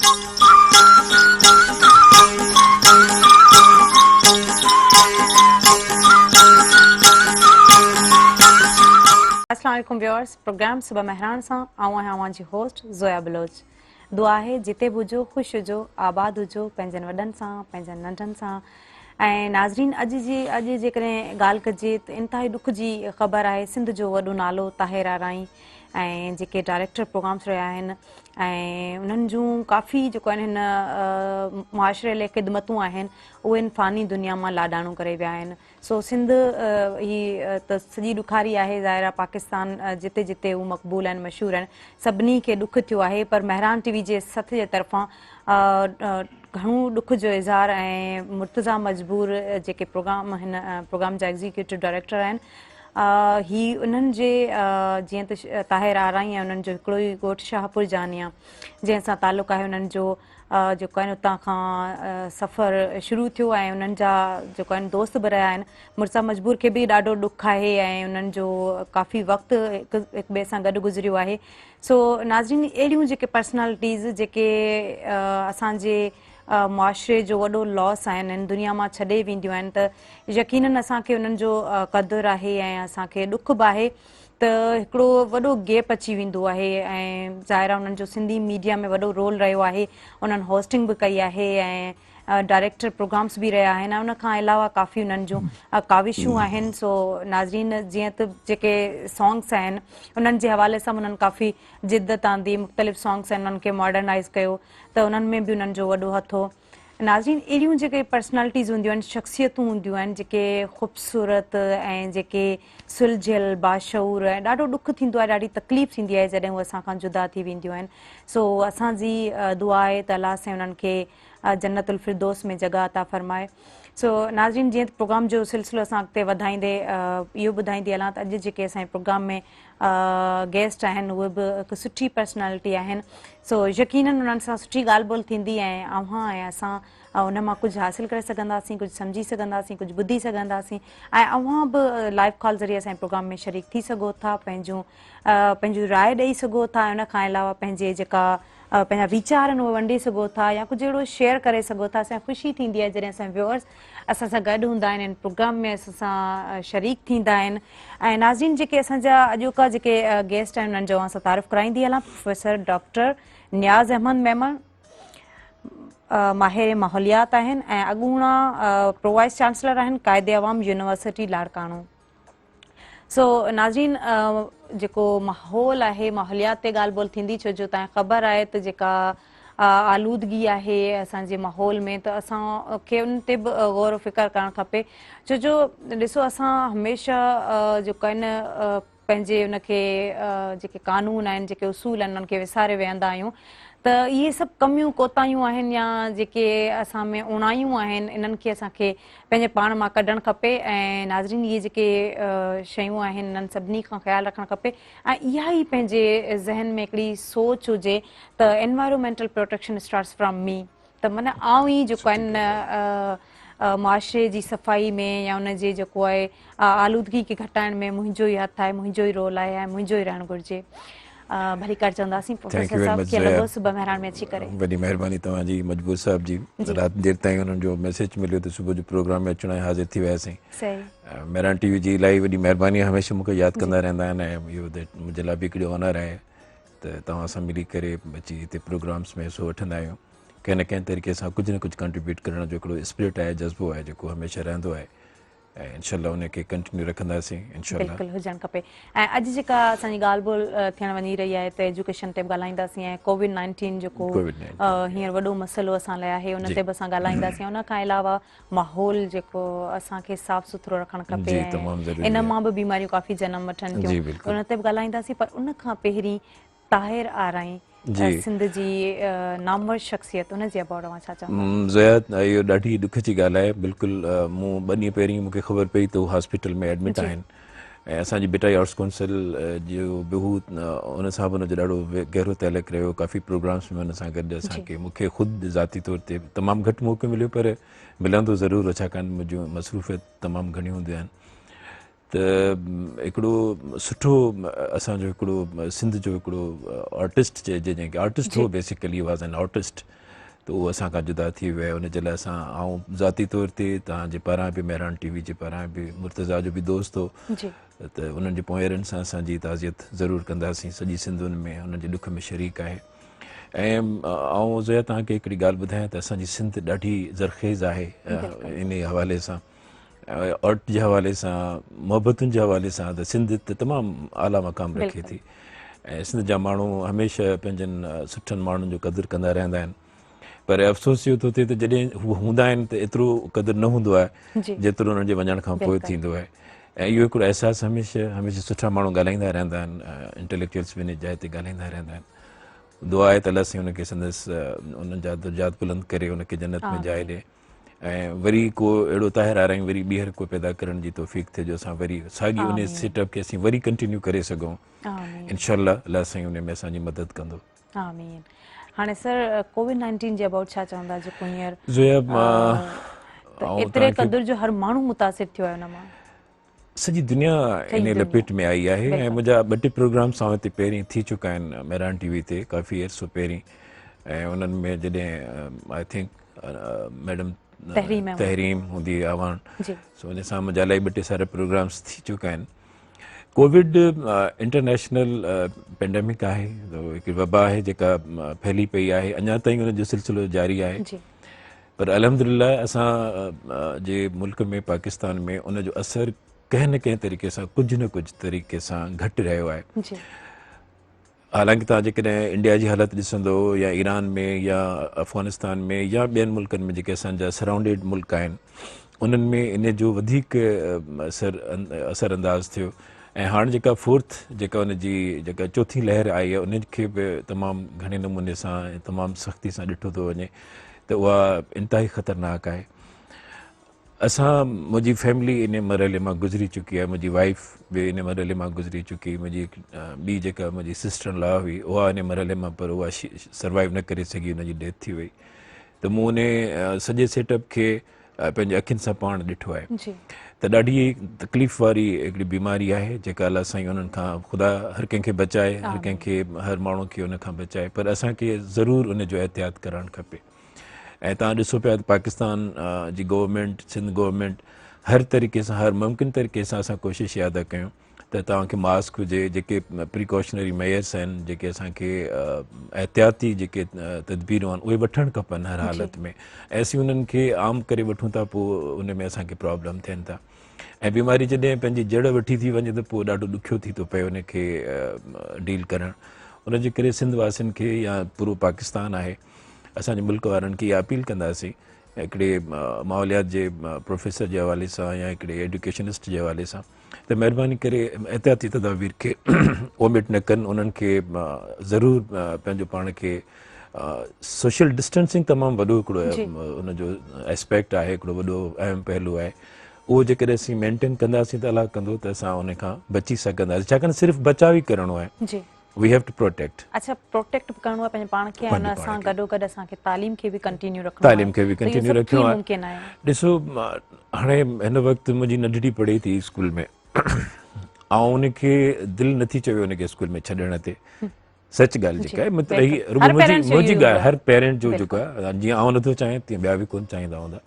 السلام عليڪم viewers programme صبح مهراڻ سان آئون آهيان اوهان جي هوسٽ زويا بلوچ دعا آهي جتي به هجو خوش هجو آباد هجو پنهنجن وڏن سان پنهنجن ننڍن سان ۽ ناظرين اڄ جي اڄ جيڪڏهن ڳالهه ڪجي ته انتهائي ڏک جي خبر آهي سنڌ جو وڏو نالو طاهر آرائين ۽ جيڪي ڊائريڪٽر پروگرامس رهيا آهن ۽ انهن جون ڪافي جيڪو آهن هن معاشري لاء خدمتون آهن اهي هن فاني دنيا مان لاڏاڻو ڪري ويا آهن سو سنڌ هي ته سڄي ڏکاري آهي ظاهر آهي پاڪستان جتي جتي هو مقبول آهن مشهور آهن سڀني کي ڏک ٿيو آهي پر مهراڻ ٽي وي جي سٿ جي طرفان گهڻو ڏک جو اظهار ۽ مرتضيٰ مجبور جيڪي پروگرام هن پروگرام جا ايگزيڪيوٽو ڊائريڪٽر آهن هي انهن جي جيئن ته طاهر آرائين ۽ انهن جو هڪڙو ئي ڳوٺ شاهپور جانيا جنهن سان تعلق آهي انهن جو جيڪو آهن اتان کان سفر شروع ٿيو ۽ انهن جا جيڪو آهن دوست به رهيا آهن مرزا مجبور کي به ڏاڍو ڏک آهي ۽ انهن جو ڪافي وقت هڪ ٻئي سان گڏ گذريو آهي سو ناظرين اهڙيون جيڪي پرسنالٽيز جيڪي اسان جي معاشري جو وڏو لاس آهن هن دنيا مان ڇڏي وينديون آهن ته يقينن اسان کي انهن جو قدر آهي ۽ اسان کي ڏک به آهي ته هڪڙو وڏو گيپ اچي ويندو آهي ۽ ظاهر آهي انهن جو سنڌي ميڊيا ۾ وڏو رول رهيو آهي انهن هوسٽنگ به ڪئي آهي ۽ ڊائريڪٽر پروگرامس به رهيا آهن ان کان علاوه ڪافي انهن جون ڪاوشون آهن سو ناظرين جيئن ته جيڪي سانگس آهن انهن جي حوالي سان انهن ڪافي جدت آندي مختلف سانگس آهن انهن کي ماڊرنائز ڪيو ته انهن ۾ به انهن جو وڏو هٿ هو ناظرين اهڙيون جيڪي پرسنالٽيز هونديون آهن شخصيتون هونديون آهن جيڪي خوبصورت ۽ جيڪي سلجهيل باشعور ۽ ڏاڍو ڏک ٿيندو آهي ڏاڍي تڪليف ٿيندي آهي جڏهن هو اسان کان جدا ٿي وينديون آهن سو اسان جي دعا آهي ته الله سائين انهن کي جنت الفردوس ۾ جڳهه عطا فرمائي سو ناظرين جيئن ته پروگرام جو سلسلو اسان اڳتي وڌائيندي اهو ٻڌائيندي هلان ته اڄ جيڪي اسان جي پروگرام ۾ گيسٽ آهن اهي به هڪ سٺي پرسنالٽي آهن سو يقينن انهن سان سٺي ڳالهه ٻولهه ٿيندي ۽ اوهان ۽ اسان ان مان ڪجهه حاصل ڪري سگهنداسين ڪجهه سمجهي سگهنداسين ڪجهه ٻڌي سگهنداسين ۽ اوهان به لائيو ڪال ذريعي اسان جي پروگرام ۾ شريڪ ٿي سگهو ٿا پنهنجون پنهنجون راء ڏئي سگهو ٿا ۽ ان کان علاوه پنهنجي جيڪا پنهنجا ويچار آهن اهي ونڊي سگهو ٿا يا ڪجهه اهڙو شيئر ڪري سگهو ٿا اسان کي خوشي ٿيندي آهي جڏهن اسان ويورز اسان سان گڏ هوندا آهن ان پروگرام ۾ اسان سان شريڪ ٿيندا آهن ۽ ناظرين جيڪي اسان جا اڄوڪا جيڪي گيسٽ آهن انهن جو اوهان سان تعارف ڪرائيندي هلان پروفيسر ڊاڪٽر نياز احمد ميمڻ ماهر ماحوليات آهن ۽ اڳوڻا پرو وائس چانسلر آهن قائد عوام يونيورسٽي لاڙڪاڻو سو ناظرين جيڪو ماحول آهي ماحوليات تي ڳالهه ٻولهه ٿيندي ڇو جو تان خبر آهي ته جيڪا آلودگي آهي اسان جي ماحول ۾ ته اسان کي ان تي به غور و فڪر ڪرڻ کپي ڇو جو ڏسو اسان هميشه جيڪو آهي نه پنهنجي ان کي جيڪي قانون آهن جيڪي اصول آهن انهن کي وساري ويهندا آهيون ته اهي سڀ ڪميون ڪوتاهيون آهن يا جيڪي اسان ۾ اوڻايون آهن انهن کي اسان کي پنهنجي پاڻ مان ڪڍڻ کپي ۽ ناظرين اهي جيڪي شيون آهن انهن سڀني کان خيال رکڻ کپي ۽ اها ئي پنهنجي ذهن ۾ هڪڙي سوچ هجي ته انوائرومينٽل پروٽيڪشن اسٽارٽس فرام مي ته معنيٰ آئون ئي جيڪو آهي نه معاشري جي صفائي ۾ يا ان جي جيڪو آهي آلودگي کي گهٽائڻ ۾ منهنجو ئي هٿ آهي منهنجو ئي رول آهي ۽ منهنجو ئي رهڻ گهرجي ڀليڪار چونداسين پروفيسر صاحب ڪيئن لڳو صبح مهراڻ ۾ اچي ڪري. وڏي مهرباني توهان جي مجبور صاحب جي رات دير تائين انهن جو ميسيج مليو ته صبح جو پروگرام ۾ اچڻو آهي حاضر ٿي وياسين صحيح مهراڻ ٽي وي جي الاهي وڏي مهرباني هميشه مون کي ياد ڪندا رهندا آهن ۽ اهو منهنجي لاء به هڪڙي آنر آهي ته توهان سان ملي ڪري اچي هتي پروگرامس ۾ حصو وٺندا آهيون ڪنهن نه ڪنهن طريقي سان ڪجهه نه ڪجهه ڪنٽريبيوٽ ڪرڻ جو هڪڙو اسپرٽ آهي جذبو آهي جيڪو هميشه رهندو آهي ۽ انشاء الله ان کي ڪنٽينيو رکنداسين انشاء الله. بلڪل هجڻ کپي ۽ اڄ جيڪا اسان جي ڳالهه ٻولهه ٿيڻ وڃي رهي آهي ته ايجوڪيشن تي به ڳالهائينداسين ۽ ڪووڊ 19 جيڪو هينئر وڏو مسئلو اسان لاء آهي ان تي به اسان ڳالهائينداسين ان کان علاوه ماحول جيڪو اسان کي صاف سٿرو رکڻ کپي ۽ ان مان به بيماريون ڪافي جنم وٺن ٿيون ان تي به ڳالهائينداسين پر ان کان پهرين طاهر آرائين سنڌ جي نامور شخصيت ان جي ابائوٽ اوهان ڇا چوندا؟ زويا اهو ڏاڍي ڏک جي ڳالهه آهي بلڪل مون ٻه ڏينهن پهرين مون کي خبر پئي ته هو هاسپيٽل ۾ ايڊمٽ آهن ۽ اسان جي ڀٽائي آرٽس ڪونسل جو به هو ان سان به ان جو ڏاڍو گهرو تعلق رهيو ڪافي پروگرامس ۾ ان سان گڏ اسان کي مون کي خود ذاتي طور تي تمام گهٽ موقعو مليو پر ملندو ضرور هو ڇاڪاڻ منهنجون مصروفيت تمام گهڻيون هونديون آهن. ته هڪڙو سٺو اسان جو هڪڙو سنڌ جو هڪڙو آرٽسٽ چئجي جنهن کي آرٽسٽ هو بيسيڪلي واز ان آرٽسٽ ته اهو اسان کان جدا ٿي ويو آهي ان جي لاء اسان آئون ذاتي طور تي توهان جي پاران به مهراڻ ٽي وي جي پاران به مرتضيٰ جو به دوست هو ته انهن جي پوئرن سان اسان جي تعزيت ضرور ڪنداسين سڄي سنڌ ان ۾ انهن جي ڏک ۾ شريڪ آهي ۽ آئون زويا توهان کي هڪڙي ڳالهه ٻڌايان ته اسان جي سنڌ ڏاڍي زرخيز آهي ان حوالي سان آرٽ جي حوالي سان محبتن جي حوالي سان ته سنڌ ته تمام اعليٰ مقام رکي ٿي ۽ سنڌ جا ماڻهو هميشه پنهنجن سٺن ماڻهن جو قدر ڪندا رهندا آهن پر افسوس اهو ٿو ٿئي ته جڏهن هو هوندا آهن ته ايترو قدر نه هوندو آهي جيترو انهن جي وڃڻ کان پوء ٿيندو آهي ۽ اهو هڪڙو احساس هميشه هميشه سٺا ماڻهو ڳالهائيندا رهندا آهن انٽليڪچوئلس به ان جاء تي ڳالهائيندا رهندا آهن دعا آهي ته الله سائين ان کي سندس انهن جا درجات بلند ڪري ان کي جنت ۾ جاء ڏي ۽ وري ڪو اهڙو طاهر آرائين وري ٻيهر ڪو پيدا ڪرڻ جي توفيق ٿئي جو اسان وري ساڳي ان سيٽ اپ کي اسين وري ڪنٽينيو ڪري سگهون انشاء الله الله سائين ان ۾ اسان جي مدد ڪندو. آمين. هاڻي سر ڪووڊ 19 جي ابائوٽ ڇا چوندا جيڪو هينئر زويا ته ايتري قدر جو هر ماڻهو متاثر ٿيو آهي ان مان. سڄي دنيا ان لپيٽ ۾ آئي آهي ۽ منهنجا ٻه ٽي پروگرامس آئون هتي پهرين ٿي چڪا آهن مهراڻ ٽي وي تي ڪافي عرصو پهرين ۽ انهن ۾ جڏهن I think madam تحريم هوندي اعواڻ سو ان سان منهنجا الائي ٻه ٽي سارا پروگرامس ٿي چڪا آهن ڪووڊ انٽرنيشنل پينڊيمڪ آهي هڪ وبا آهي جيڪا ڦهلي پئي آهي اڃا تائين ان جو سلسلو جاري آهي پر الحمدلله اسان جي ملڪ ۾ پاڪستان ۾ ان جو اثر ڪنهن نه ڪنهن طريقي سان ڪجهه نه ڪجهه طريقي سان گهٽ رهيو آهي حالانڪه توهان جيڪڏهن انڊيا جي حالت ڏسندو يا ايران ۾ يا افغانستان ۾ يا ٻين ملڪن ۾ جيڪي اسان جا سرائونڊيڊ ملڪ آهن انهن ۾ ان جو وڌيڪ اثر اثر انداز ٿيو ۽ هاڻ جيڪا فورٿ جيڪا ان جي جيڪا چوٿين لهر آئي آهي ان کي به تمام گهڻي نموني سان تمام سختي سان ڏٺو ٿو وڃي ته اها انتهائي خطرناڪ آهي اسان منهنجي فيملي ان مرحلي مان گذري چڪي آهي منهنجي وائيف به ان مرحلي مان گذري چڪي منهنجي ٻي جيڪا منهنجي سسٽر ان لا هئي اها ان مرحلي مان پر اها سروائيو نه ڪري سگهي ان جي ڊيٿ ٿي وئي ته مون ان سڄي سيٽ اپ کي پنهنجي اکين سان پاڻ ڏٺو آهي ته ڏاڍي تڪليف واري هڪڙي بيماري آهي جيڪا الله سائين انهن کان خدا هر ڪنهن کي بچائي هر ڪنهن کي هر ماڻهو کي ان کان بچائي پر اسان کي ضرور ان جو احتياط ڪرڻ کپي ۽ توهان ڏسو پيا ته پاڪستان جي گورنمينٽ سنڌ گورنمينٽ هر طريقي سان هر ممڪن طريقي سان اسان ڪوشش اها ٿا ڪيون ته توهان کي ماسڪ هجي جيڪي پريڪاشنري ميئرس آهن جيڪي اسان کي احتياطي جيڪي تدبيرون آهن اهي وٺڻ کپن هر حالت ۾ ۽ اسين انهن کي عام ڪري وٺون ٿا پوء ان ۾ اسان کي پرابلم ٿين ٿا ۽ بيماري جڏهن پنهنجي جڙ وٺي ٿي وڃي ته پوء ڏاڍو ڏکيو ٿي ٿو پئي ان کي ڊيل ڪرڻ ان جي ڪري سنڌ واسين کي يا پورو پاڪستان آهي اسان جي ملڪ وارن کي اها اپيل ڪنداسين هڪڙي ماحوليات جي پروفيسر جي حوالي سان يا هڪڙي ايڊيوڪيشنسٽ جي حوالي سان ته مهرباني ڪري احتياطي تدابير کي اومٽ نه ڪن انهن کي ضرور پنهنجو پاڻ کي سوشل ڊسٽنسنگ تمام وڏو هڪڙو ان جو اسپيڪٽ آهي هڪڙو وڏو اهم پهلو آهي اهو جيڪڏهن اسين مينٽين ڪنداسين ته الله ڪندو ته اسان ان کان بچي سگهنداسين ڇاڪاڻ صرف بچاء ئي ڪرڻو آهي وي have two protect. اڇا پروٽيڪٽ به ڪرڻو آهي پنهنجي پاڻ کي ۽ ان سان گڏو گڏ اسان کي تعليم کي به ڪنٽينيو رکڻو آهي تعليم کي به ڪنٽينيو رکڻو آهي ممڪن آهي ڏسو هاڻي هن وقت منهنجي ننڍڙي پڙهي ٿي اسڪول ۾ آئون ان کي دل نٿي چوي ان کي اسڪول ۾ ڇڏڻ تي سچ ڳالهه جيڪا آهي مطلب هي رڳو منهنجي ڳالهه هر پيرنٽ جو جيڪو آهي جيئن آئون نٿو چاهيان تيئن ٻيا به ڪونه چاهيندا هوندا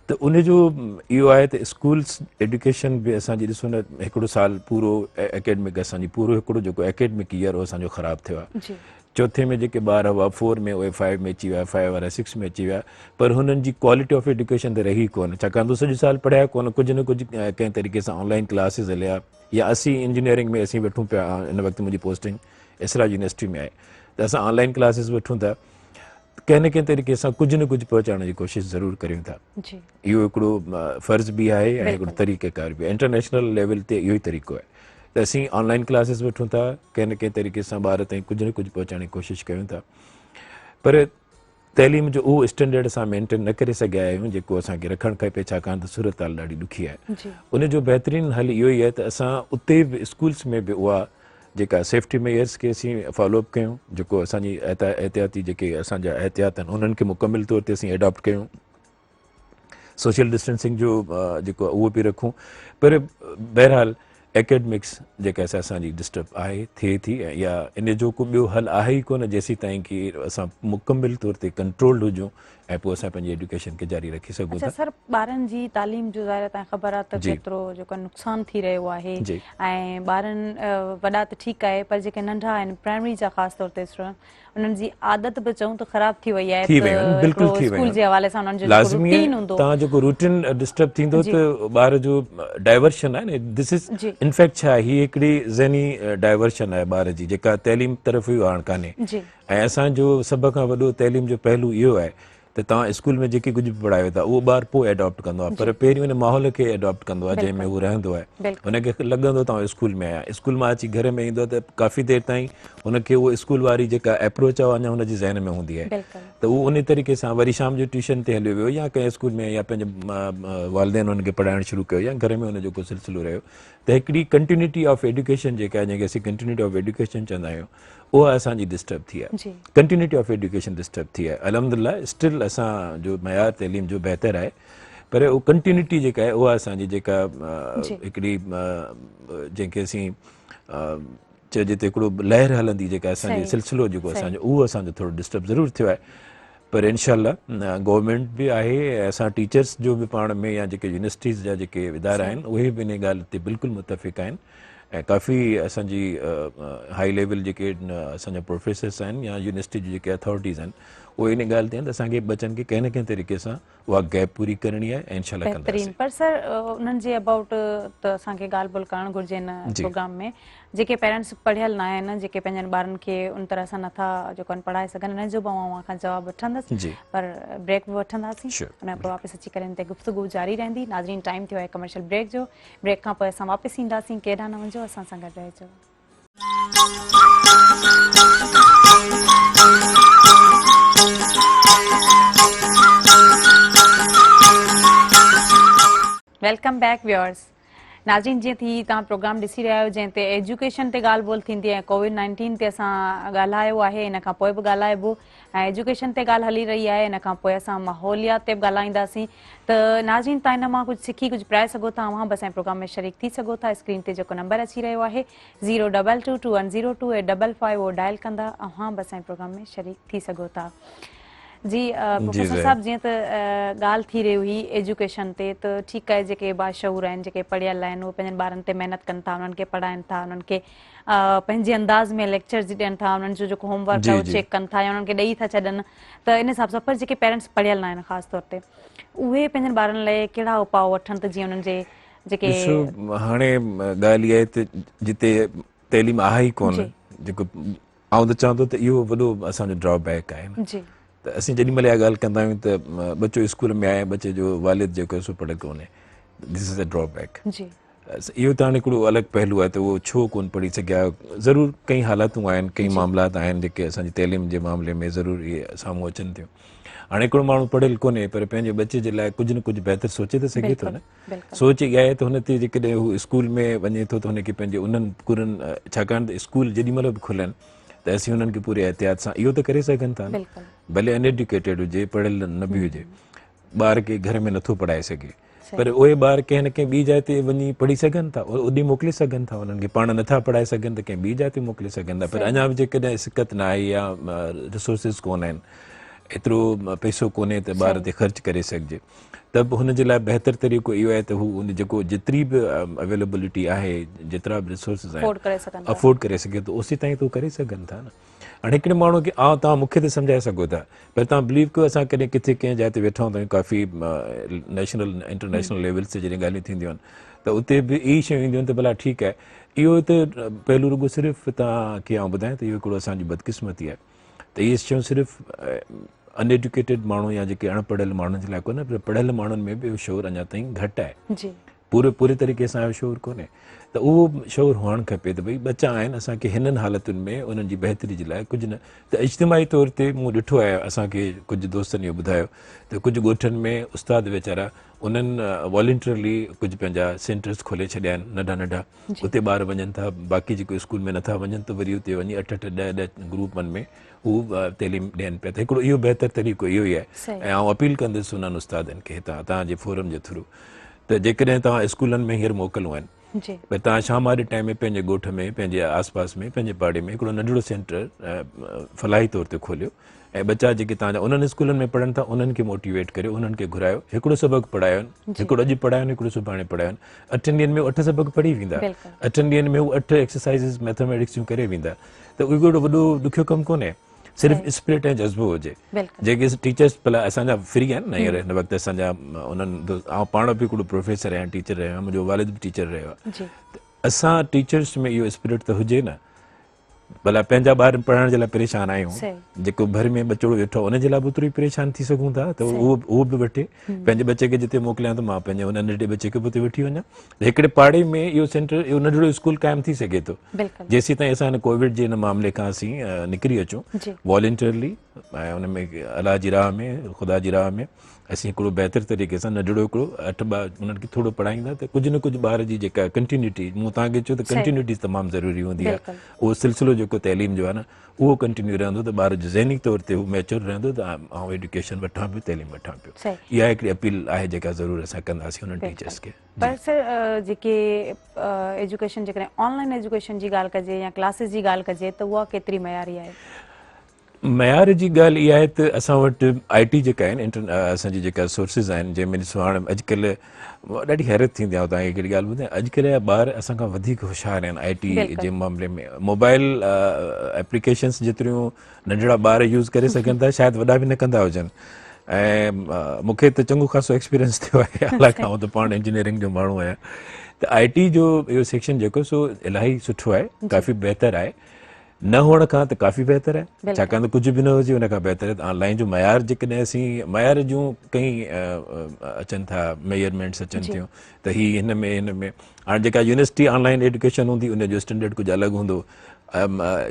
ته ان جو اهو آهي ته اسڪولس ايڊيوڪيشن به اسان جي ڏسو نه هڪڙو سال پورو اڪيڊمڪ اسان جي پورو هڪڙو جيڪو اڪيڊمڪ ايئر هو اسان جو خراب ٿيو آهي چوٿين ۾ جيڪي ٻار هئا فور ۾ اهي فائيو ۾ اچي ويا فائيو وارا سڪس ۾ اچي ويا پر هنن جي ڪوالٽي آف ايڊيوڪيشن ته رهي ڪونه ڇاڪاڻ ته سڄو سال پڙهيا ڪونه ڪجهه نه ڪجهه ڪنهن طريقي سان آن لائن ڪلاسز هليا يا اسين انجنيئرنگ ۾ اسين ويٺون پيا هن وقت منهنجي پوسٽنگ اسراج يونيورسٽي ۾ آهي ته اسان آن لائن ڪلاسز وٺون ٿا ڪنهن نه ڪنهن طريقي سان ڪجهه نه ڪجهه پهچائڻ جي ڪوشش ضرور ڪريون ٿا اهو هڪڙو فرض به آهي ۽ هڪڙو طريقه ڪار به آهي انٽرنيشنل ليول تي اهو ئي طريقو آهي ته اسين آن لائن ڪلاسز وٺون ٿا ڪنهن نه ڪنهن طريقي سان ٻار تائين ڪجهه نه ڪجهه پهچائڻ جي ڪوشش ڪيون ٿا پر تعليم جو اهو اسٽينڊرڊ اسان مينٽين نه ڪري سگهيا آهيون جيڪو اسان کي رکڻ کپي ڇاڪاڻ ته صورتحال ڏاڍي ڏکي آهي ان جو بهترين حل اهو ئي آهي ته اسان اتي به اسڪولس ۾ به اها جيڪا سيفٽي ميئرس کي اسين فالو اپ ڪيون جيڪو اسان جي احتياطي جيڪي اسان جا احتياط آهن انهن کي مڪمل طور تي اسين اڊاپٽ ڪيون سوشل ڊسٽنسنگ جو جيڪو اهو به رکون پر بهرحال اڪيڊمڪس جيڪا سا اسان جي ڊسٽرب آهي ٿئي ٿي ۽ يا ان جو ڪو ٻيو حل آهي ئي ڪونه جيسين تائين ڪي اسان مڪمل طور تي ڪنٽرولڊ هجون ۽ پوء اسان پنهنجي ايڊيوڪيشن کي جاري رکي سگهون ٿا. اڇا سر ٻارن جي تعليم جو ظاهر آهي تان خبر آهي ته ڪيترو جيڪو نقصان ٿي رهيو آهي ۽ ٻارن وڏا ته ٺيڪ آهي پر جيڪي ننڍا آهن پرائمري جا خاص طور تي اسٽوڊنٽ انهن جي عادت به چئون ته خراب ٿي وئي آهي ٿي ويون آهن بلڪل ٿي ويون اسڪول جي حوالي سان انهن جو جيڪو روٽين هوندو تان جيڪو روٽين ڊسٽرب ٿيندو ته ٻار جو ڊائيورشن آهي نه دس از ان فيڪٽ ڇا هي هڪڙي ذهني ڊائيورشن آهي ٻار جي جيڪا تعليم طرف ئي آڻ ڪانهي ۽ اسان جو سڀ کان وڏو تعليم جو پهلو اهو آهي ته توهان اسڪول ۾ جيڪي ڪجهه به پڙهايو ٿا اهو ٻار پوء ايڊاپٽ ڪندو آهي پر پهرين ان ماحول کي ايڊاپٽ ڪندو آهي جنهن ۾ هو رهندو آهي هن کي لڳندو ته آئون اسڪول ۾ آهيان اسڪول مان اچي گهر ۾ ايندو آهي ته ڪافي دير تائين هن کي اهو اسڪول واري جيڪا اپروچ آهي اڃا هن جي ذهن ۾ هوندي آهي ته هو ان طريقي سان وري شام جو ٽيوشن تي هليو ويو يا ڪنهن اسڪول ۾ يا پنهنجي والدين هن کي پڙهائڻ شروع ڪيو يا گهر ۾ هن جو ڪو سلسلو رهيو ته هڪڙي ڪنٽينيوٽي آف ايڊيوڪيشن جيڪا آهي جنهن کي اسين ڪنٽينيوٽي آف ايڊيوڪيشن چوندا آهيون اها اسان جي ڊسٽرب ٿي آهي ڪنٽينيوٽي آف ايڊيوڪيشن ڊسٽرب ٿي آهي الحمد لله اسٽل اسان جو معيار تعليم جو بهتر آهي پر اهو ڪنٽينيوٽي جيڪا آهي اها اسان جي جيڪا هڪڙي جنهن کي اسين چئجي ته هڪڙو لهر هلندي جيڪا اسان جي سلسلو جيڪو اسان جو اهو اسان جو ٿورو ڊسٽرب ضرور ٿيو آهي پر انشاء الله گورنمينٽ به آهي اسان ٽيچرس جو به پاڻ ۾ يا جيڪي يونيورسٽيز جا جيڪي ادارا آهن اهي به ان ڳالهه تي بلڪل متفق آهن ۽ ڪافي اسان جي هائي ليول جيڪي اسان جا پروفيسرس آهن يا يونيورسٽي جي جيڪي اٿارٽيز آهن اهي ان ڳالهه تي آهن ته اسان کي ٻچن کي ڪنهن نه ڪنهن طريقي سان اها گيپ پوري ڪرڻي آهي ۽ انشاء الله ڪنداسين. پر سر انهن جي ابائوٽ ته اسان کي ڳالهه ٻولهه ڪرڻ گهرجي هن پروگرام ۾ جيڪي پيرنٽس پڙهيل نه آهن جيڪي پنهنجن ٻارن کي ان طرح سان نٿا جيڪو آهن پڙهائي سگهن انهن جو به آئون اوهان کان جواب وٺندس پر بريڪ به وٺنداسين ان کان پوء واپس اچي ڪري هن تي گفتگو جاري رهندي. ناظرين ٽائيم ٿيو آهي ڪمرشل بريڪ جو. بريڪ کان پوء اسان واپس اينداسين ڪيڏانهن نه وڃجو اسان سان گڏ رهجو. Welcome back viewers ناظرين جيئن ٿي توهان پروگرام ڏسي رهيا آهيو جنهن تي ايجوڪيشن تي ڳالهه ٻولهه ٿيندي ۽ ڪووڊ 19 تي اسان ڳالهايو آهي ان کان پوء به ڳالهائبو ۽ ايجوڪيشن تي ڳالهه هلي رهي آهي ان کان پوء اسان ماحوليات تي به ڳالهائينداسين ته ناظرين تان ان مان ڪجهه سکي ڪجهه پرائي سگهو ٿا اوهان به اسان جي پروگرام ۾ شريڪ ٿي سگهو ٿا اسڪرين تي جيڪو نمبر اچي رهيو آهي zero double two two one zero two eight double five اهو ڊائل ڪندا اوهان به اسان جي پروگرام ۾ شريڪ ٿي سگهو ٿا جي پروفيسر صاحب جيئن ته ڳالهه ٿي رهي هئي ايجوڪيشن تي ته ٺيڪ آهي جيڪي باشعور آهن جيڪي پڙهيل آهن اهي پنهنجن ٻارن تي محنت ڪن ٿا انهن کي پڙهائن ٿا انهن کي پنهنجي انداز ۾ ليڪچرز ڏين ٿا انهن جو جيڪو هوم ورڪ آهي اهو چيڪ ڪن ٿا يا انهن کي ڏئي ٿا ڇڏن ته ان حساب سان پر جيڪي پيرنٽس پڙهيل نه آهن خاص طور تي اهي پنهنجن ٻارن لاء ڪهڙا اپاء وٺن ته جيئن انهن جي جيڪي ڏسو هاڻي ڳالهه اها آهي ته جتي تعليم آهي ئي ڪونه جيڪو آئون ته چوان ٿو ته اهو وڏو اسان جو ڊرا بيڪ آهي نه ته اسين جيڏي مهل اها ڳالهه ڪندا آهيون ته ٻچو اسڪول ۾ آهي ٻچي جو والد جيڪو آهي سو پڙهيل ڪونهي دس از اي ڊرا بيڪ اهو ته هاڻي هڪڙو الڳ پهلو آهي ته اهو ڇو ڪونه پڙهي سگهيا ضرور ڪئي حالتون آهن ڪئي معاملات آهن جيڪي اسان جي تعليم جي معاملي ۾ ضرور اهي سامهون اچن ٿيون هاڻي هڪڙو ماڻهو پڙهيل ڪونهي پر پنهنجي ٻچي جي لاء ڪجهه نه ڪجهه بهتر سوچي ته سگهي ٿو نه سوچ اها آهي ته هن تي جيڪڏهن هو اسڪول ۾ وڃي ٿو ته هن کي پنهنجي انهن پورن ڇاڪاڻ ته اسڪول جيڏي مهل به کلن ته اسين انهن کي پوري احتياط سان اهو ته ڪري سگهن ٿا نه ڀلي ان ايڊيوڪيٽيڊ هجي پڙهيل نه به هجي ٻار کي گهر ۾ نٿو پڙهائي سگهي پر اهي ٻار ڪنهن نه ڪنهن ٻي جاء تي وڃي پڙهي سگهن ٿا اوڏي موڪلي سگهن ٿا انهن کي پاڻ نٿا پڙهائي سگهن ته ڪنهن ٻي جاء تي موڪلي سگهن ٿا پر اڃا به جيڪڏهن سڪت نه آهي يا ريسورسز ڪونه آهن ايترو پئسو ڪونهي ته ٻار تي خرچ ڪري سگهجي ته به هن جي لاء بهتر طريقو اهو آهي ته هو ان جيڪو جيتري به اويليبلٽي آهي جيترا به ريسورسز آهن افورڊ ڪري سگهي ٿو اوسي تائين ته ڪري سگهن ٿا نه هاڻي هڪڙي ماڻهو کي آء توهان مون کي ته سمجهائي سگهو ٿا پر توهان بليو ڪيو اسان ڪڏهن ڪٿي ڪنهن جاء تي ويٺا هوندا آهيون ڪافي نيشنل انٽرنيشنل ليولز تي جڏهن ڳالهيون ٿينديون آهن ته اتي به اهي شيون اينديون آهن ته ڀلا ٺيڪ آهي اهو ته پهلو رڳو صرف توهان کي آئون ٻڌايان ته اهو هڪڙو اسان جي بدقسمتي آهي ته اهي شيون صرف ان ايڊيوڪيٽيڊ ماڻهو يا جيڪي اڻ پڙهيل ماڻهن جي لاء ڪونه پر پڙهيل ماڻهن ۾ به اهو شعور اڃا تائين گهٽ آهي جي پوري پوري طريقي سان اهو شعور ڪونهي ته اهو شعور هئڻ کپي ته ڀئي ٻچا آهن اسان کي هنن حالتن ۾ انهن جي بهتري جي لاء ڪجهه نه ته اجتماعي طور تي مون ڏٺو آهي اسان کي ڪجهه دوستن اهو ٻڌايو ته ڪجهه ڳوٺن ۾ استاد ويچارا انهن والنٽرلي ڪجهه پنهنجا سينٽرز کولي ڇڏيا آهن ننڍا ننڍا اتي ٻار وڃن ٿا باقي جيڪو اسڪول ۾ نٿا وڃن ته وري اتي وڃي اٺ اٺ ڏهه ڏهه گروپن ۾ هو تعليم ڏين پيا ته هڪڙو اهو بهتر طريقو اهو ئي آهي ۽ آئون اپيل ڪندس انهن استادن کي هتان توهان جي فورم جي ٿرو ته جيڪڏهن توهان اسڪولن ۾ هينئر موڪلون آهن پر توهان شام واري ٽائيم ۾ پنهنجي ڳوٺ ۾ پنهنجي آس پاس ۾ پنهنجي پاڙي ۾ هڪڙو ننڍڙو سينٽر فلاحي طور تي کوليو ۽ ٻچا جيڪي توهان جا انهن اسڪولن ۾ پڙهن ٿا انهن کي موٽيويٽ ڪريو انهن کي گهرايو هڪڙو سبق پڙهايو هڪڙو اڄ پڙهايو هڪڙو سڀاڻي پڙهايو اٺن ڏينهن ۾ اٺ سبق پڙهي ويندا اٺن ڏينهن ۾ هو اٺ ايڪسرسائزز ميٿاميٽڪس جون ڪري ويندا ته اهو ايڏو وڏو ڏکيو ڪم ڪونهي صرف اسپرٽ ۽ جذبو هجي جيڪي ٽيچرس ڀلا اسان جا فري آهن نه هينئر هن وقت اسان جا انهن آئون پاڻ به هڪڙو پروفيسر آهيان ٽيچر رهيو آهيان منهنجو والد به ٽيچر رهيو آهي ته اسان ٽيچرس ۾ اهو اسپرٽ ته هجي نه ڀلا پنهنجا ٻار پڙهائڻ جي لاء پريشان آهيون جيڪو ڀر ۾ ٻچڙو ويٺو ان جي لاء به اوترو ئي پريشان ٿي سگهون ٿا ته اهو اهو به وٺي پنهنجي ٻچي کي جتي موڪليان ته مان پنهنجي ان ننڍڙي ٻچي کي به اتي وٺي وڃان هڪڙي پاڙي ۾ اهو سينٽر اهو ننڍڙو اسڪول قائم ٿي سگهي ٿو جيسين تائين اسان هن ڪووڊ جي هن معاملي کان اسين نڪري اچون والنٽرلي ۽ ان ۾ الله جي راهه ۾ خدا جي راهه ۾ اسين هڪڙو بهتر طريقي سان ننڍڙو هڪڙو اٺ ٻار انهن کي ٿورو پڙهائيندا ته ڪجهه نه ڪجهه ٻار جي جيڪا ڪنٽينيوٽي مون توهان کي چيو ته ڪنٽينيوٽي تمام ضروري هوندي آهي اهو سلسلو جيڪو تعليم جو آهي نه اهو ڪنٽينيو رهندو ته ٻار جو ذهني طور تي هو ميچور رهندو ته آئون ايڊيوڪيشن وٺان پيو تعليم وٺان پيو اها هڪڙي اپيل آهي جيڪا ضرور اسان ڪنداسين انهن ٽيچرس کي. پر سر جيڪي ايجوڪيشن جيڪڏهن آن لائن ايجوڪيشن جي ڳالهه ڪجي يا ڪلاسز جي ڳالهه ڪجي ته اها ڪيتري معياري آهي؟ معيار جي ڳالهه اها آهي ته اسان وٽ آء ٽي جيڪا آهن اسان جي جيڪا سورسز آهن جنهن ۾ ڏسو هاڻ اڄڪلهه ڏاڍي حيرت ٿيندي آهي توهان کي هڪڙي ڳالهه ٻڌايان اڄڪلهه جا ٻار اسان کان وڌيڪ هوشيار آهن آء ٽي جي معاملي ۾ موبائل ايپليڪيشنس جيتريون ننڍڙا ٻار يوز ڪري سگهن ٿا شايد وڏا به نه ڪندا هجن ۽ مون کي ته چڱو خاصو ايڪسپيرينس ٿيو آهي حالانڪه آئون ته پاڻ انجنيئرنگ جو ماڻهو آهيان ته آء ٽي جو اهو سيڪشن جيڪو سو الاهي سٺو آهي ڪافي بهتر آهي نه هئڻ کان ته ڪافي بهتر آهي ڇاڪاڻ ته ڪجهه به نه هجي ان کان بهتر آهي ته آن لائن جو معيار جيڪڏهن اسين معيار جون ڪئين اچن ٿا ميجرمينٽس اچن ٿيون ته هي هن ۾ هن ۾ هاڻي جيڪا يونيورسٽي آن لائن ايڊيوڪيشن هوندي ان جو اسٽينڊرڊ ڪجهه الڳ هوندو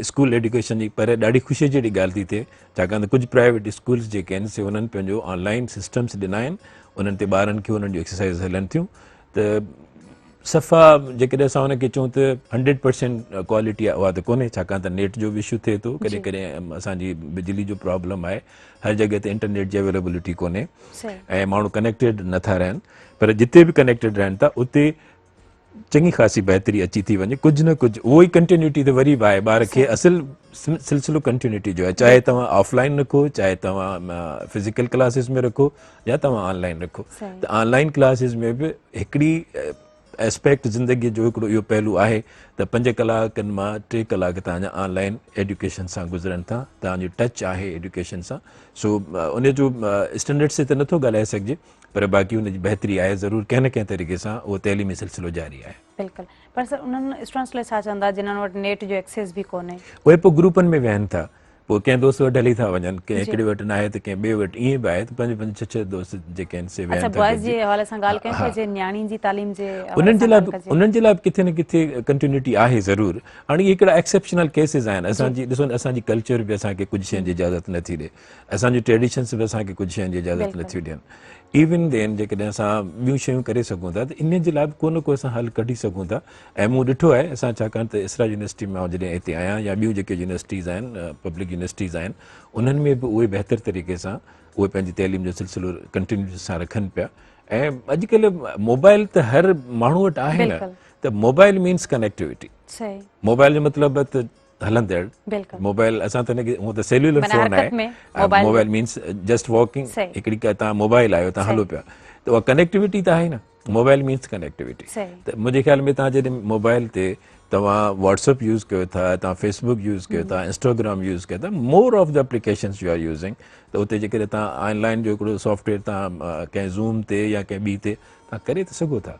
اسڪول ايڊيوڪيشن جي پر ڏاڍي خوشي جهڙي ڳالهه ٿي ٿئي ڇاڪاڻ ته ڪجهه پرائيويٽ اسڪولس جيڪي آهن سي انهن پنهنجو آن لائن سسٽمس ڏنا آهن انهن تي ٻارن کي انهن جون ايڪسرسائز هلن ٿيون ته صفا جيڪڏهن اسان ان کي چئون ته هنڊريڊ پرسينٽ ڪوالٽي آهي اها ته ڪونهي ڇاڪاڻ ته نيٽ جو به اشو ٿئي ٿو ڪڏهن ڪڏهن اسان جي بجلي جو پرابلم آهي هر جڳهه تي انٽرنيٽ جي اويليبلٽي ڪونهي ۽ ماڻهو ڪنيڪٽيڊ نٿا رهن پر جتي به ڪنيڪٽيڊ رهن ٿا اتي چڱي خاصي بهتري اچي ٿي وڃي ڪجهه نه ڪجهه اهو ئي ڪنٽينيوٽي ته وري به آهي ٻار کي اصل سلسلو ڪنٽينيوٽي جو آهي چاهي توهان آف لائن رکو چاهي توهان فزيڪل ڪلاسز ۾ رکو يا توهان آن لائن رکو ته آن لائن ڪلاسز ۾ به هڪڙي اسپيڪٽ زندگي جو هڪڙو اهو پهلو آهي ته پنج ڪلاڪن مان ٽي ڪلاڪ توهان جا آن لائن ايڊيوڪيشن سان گذرن ٿا توهان جو ٽچ آهي ايڊيوڪيشن سان سو ان جو اسٽينڊرڊ سي ته نٿو ڳالهائي سگهجي پر باقي ان جي بهتري آهي ضرور ڪنهن نه ڪنهن طريقي سان اهو تعليمي سلسلو جاري آهي. بلڪل پر سر انهن اسٽوڊنٽس لاء ڇا چوندا جنهن وٽ نيٽ جو ايڪسيس به ڪونهي؟ اهي پوء گروپن ۾ ويهن ٿا پوء ڪنهن دوست وٽ هلي ٿا وڃن ڪنهن هڪڙي وٽ ناهي ته ڪنهن ٻئي وٽ ائين به آهي ته پنج پنج ڇهه ڇهه دوست جيڪي آهن سي ويهن ٿا اڇا بوائز جي حوالي سان ڳالهه ڪيون ٿا جي نياڻين جي تعليم جي انهن جي لاء انهن جي لاء به ڪٿي نه ڪٿي ڪنٽينيوٽي آهي ضرور هاڻي اهي هڪڙا ايڪسيپشنل ڪيسز آهن اسان جي ڏسو اسان جي ڪلچر به اسان کي ڪجهه شين جي اجازت نٿي ڏي اسان جون ٽريڊيشنس به اسان کي ڪجهه شين جي اجازت نٿيون ڏين ايون دين جيڪڏهن اسان ٻيون شيون ڪري سگهون ٿا ته انهن جي لاء به ڪو نه ڪو اسان حل ڪڍي سگهون ٿا ۽ مون ڏٺو آهي اسان ڇاڪاڻ ته اسرا يونيورسٽي ۾ آئون جڏهن هتي آهيان يا ٻيون جيڪي يونيورسٽيز آهن پبلڪ يونيورسٽيز آهن انهن ۾ به اهي بهتر طريقي سان اهي پنهنجي تعليم جو سلسلو ڪنٽينيو سان رکن پيا ۽ اڄڪلهه موبائل ته هر ماڻهو وٽ آهي نه ته موبائل مينس ڪنيڪٽيوٽي موبائل جو مطلب ته هلندڙ موبائل اسان ته هونء ته سيلولر فون آهي موبائل مينس جسٽ واڪنگ هڪڙي ڪا تان موبائل آيو تان هلو پيا ته اها ڪنيڪٽيوٽي ته آهي نه موبائل مينس ڪنيڪٽيوٽي ته منهنجي خيال ۾ تان جڏهن موبائل تي توهان واٽس اپ يوز ڪيو ٿا تان فيس بڪ يوز ڪيو ٿا انسٽاگرام يوز ڪيو ٿا more of the applications you are using ته اتي جيڪڏهن تان آن لائن جو هڪڙو سافٽ ويئر تان ڪنهن زوم تي يا ڪنهن ٻي تي تان ڪري ته سگهو ٿا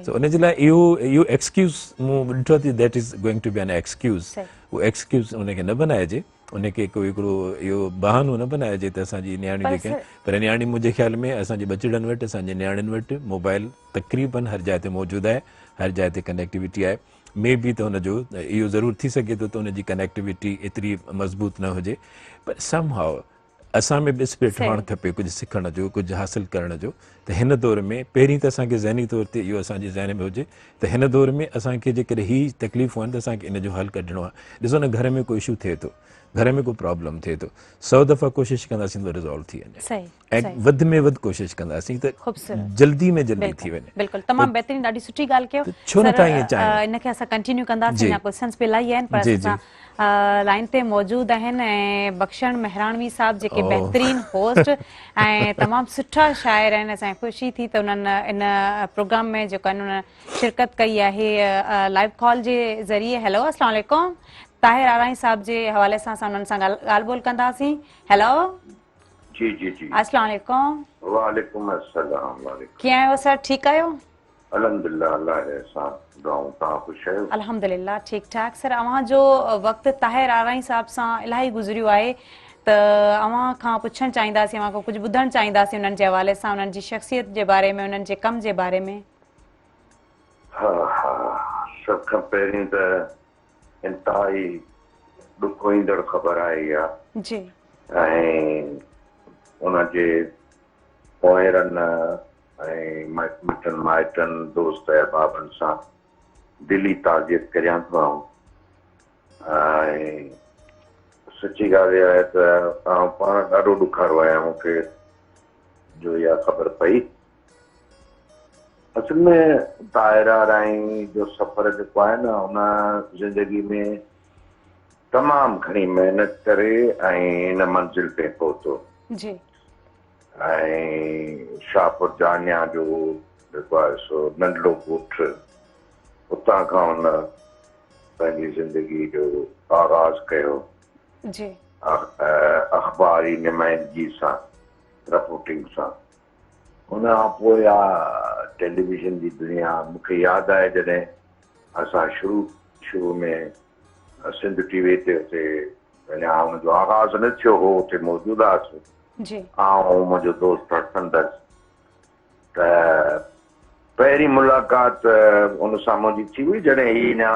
سو ان جي لاء اهو اهو ايڪسڪيوز مون ڏٺو ته that is going to be an excuse اهو ايڪسڪيوز ان کي نه بنائجي ان کي ڪو هڪڙو اهو بهانو نه بنائجي ته اسان جي نياڻيون جيڪي آهن پر نياڻي منهنجي خيال ۾ اسان جي ٻچڙن وٽ اسان جي نياڻين وٽ موبائل تقريبن هر جاء تي موجود آهي هر جاء تي ڪنيڪٽيوٽي آهي مي بي ته ان جو اهو ضرور ٿي سگهي ٿو ته ان جي ڪنيڪٽيوٽي ايتري مضبوط نه هجي پر سم هاء اسان ۾ به اسپرٽ هئڻ کپي ڪجهه سکڻ جو، ڪجهه حاصل ڪرڻ جو ته هن دور ۾ پهرين ته اسان کي ذهني طور تي اهو اسان جي ذهن ۾ هجي ته هن دور ۾ اسان کي جيڪڏهن هي تڪليفون آهن ته اسان کي ان جو حل ڪڍڻو آهي. ڏسو نه گهر ۾ ڪو اشو ٿئي ٿو، گهر ۾ ڪو پرابلم ٿئي ٿو، سو دفعا ڪوشش ڪنداسين ته ريزالو ٿي وڃي ۽ وڌ ۾ وڌ ڪوشش ڪنداسين ته جلدي ۾ جلدي ٿي وڃي. بلڪل تمام بهترين ڏاڍي سٺي ڳالهه ڪيو ڇو نٿا ائين چاهيون؟ ان کي اسان ڪنٽينيو ڪنداسين اڃا ڪوئسچنس به الاهي آهن پر اسان لائين تي موجود آهن ۽ بخشڻ مهراڻوي صاحب جيڪي بهترين هوسٽ ۽ تمام سٺا شاعر آهن اسان کي خوشي ٿي ته انهن ان پروگرام ۾ جيڪو آهن انهن شرڪت ڪئي آهي لائيو ڪال جي ذريعي هيلو السلام عليڪم طاهر آرائين صاحب جي حوالي سان اسان انهن سان ڳالهه ٻولهه ڪنداسين هيلو جي جي جي السلام عليڪم وعليڪم السلام وعليڪم ڪيئن آهيو سر ٺيڪ آهيو الحمدلله الله جي احسان دعائون توهان خوش آهيو. الحمدلله ٺيڪ ٺاڪ سر اوهان جو وقت طاهر آرائين صاحب سان الاهي گذريو آهي ته اوهان کان پڇڻ چاهينداسين اوهان کان ڪجهه ٻڌڻ چاهينداسين انهن جي حوالي سان انهن جي شخصيت جي باري ۾ انهن جي ڪم جي باري ۾. ها ها سڀ کان پهرين ته انتهائي ڏکوئيندڙ خبر آهي اها جي ۽ ان جي پوئيرن ۽ مٽن مائٽن، دوست احبابن سان دلي تعزيت ڪريان ٿو آئون ۽ سچي ڳالهه اها آهي ته آئون پاڻ ڏاڍو ڏکارو آهيان مون کي جو اها خبر پئي. اصل ۾ طاهره رائين جو سفر جيڪو آهي نه ان زندگي ۾ تمام گهڻي محنت ڪري ۽ ان منزل تي پهتو. جي. ۽ شاهپور جانيا جو جيڪو آهي سو ننڍڙو ڳوٺ اتان کان هن پنهنجي زندگي جو آغاز ڪيو. جي. اخباري نمائندگي سان رپورٽنگ سان ان کان پوء آ ٽيليويزن جي دنيا مون کي ياد آهي جڏهن اسان شروع شروع ۾ سنڌ ٽي وي تي اتي اڃا ان جو آغاز نه ٿيو هو اتي موجود هئاسين جي. آئون منهنجو دوست حسن درس ته پهرين ملاقات ان سان منهنجي ٿي هئي جڏهن هي اڃا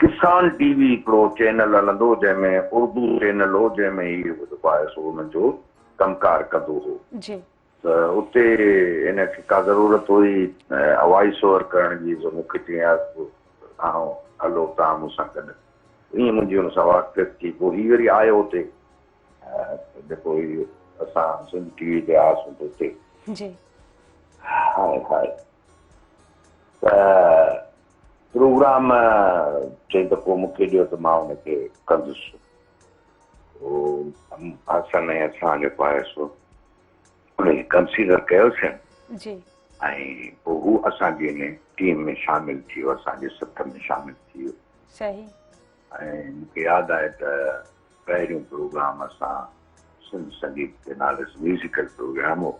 ڪسان ٽي وي هڪڙو چينل هلندو هو جنهن ۾ اردو چينل هو جنهن ۾ هي جيڪو آهي سو انهن جو ڪم ڪار ڪندو هو. جي. ته اتي هن کي ڪا ضرورت هئي وائس اوور ڪرڻ جي سو مون کي چيائين يار آئون هلو توهان مون سان گڏ ائين منهنجي ان سان واقفيت ٿي پوء هي وري آيو اتي جيڪو هي اسان سنڌ ٽي وي تي آياسون ته اتي جي هاء هاء ته پروگرام چئي ته پوء مون کي ڏيو ته مان ان کي ڪندس حسن ۽ اسان جيڪو آهي سو ان کي ڪنسيڊر ڪيوسين جي ۽ پوء هو اسان جي ان ٽيم ۾ شامل ٿي ويو اسان جي سٿ ۾ شامل ٿي ويو صحيح ۽ مون کي ياد آهي ته پهريون پروگرام اسان سنڌ سنگيت جي نالي سان ميوزيڪل پروگرام هو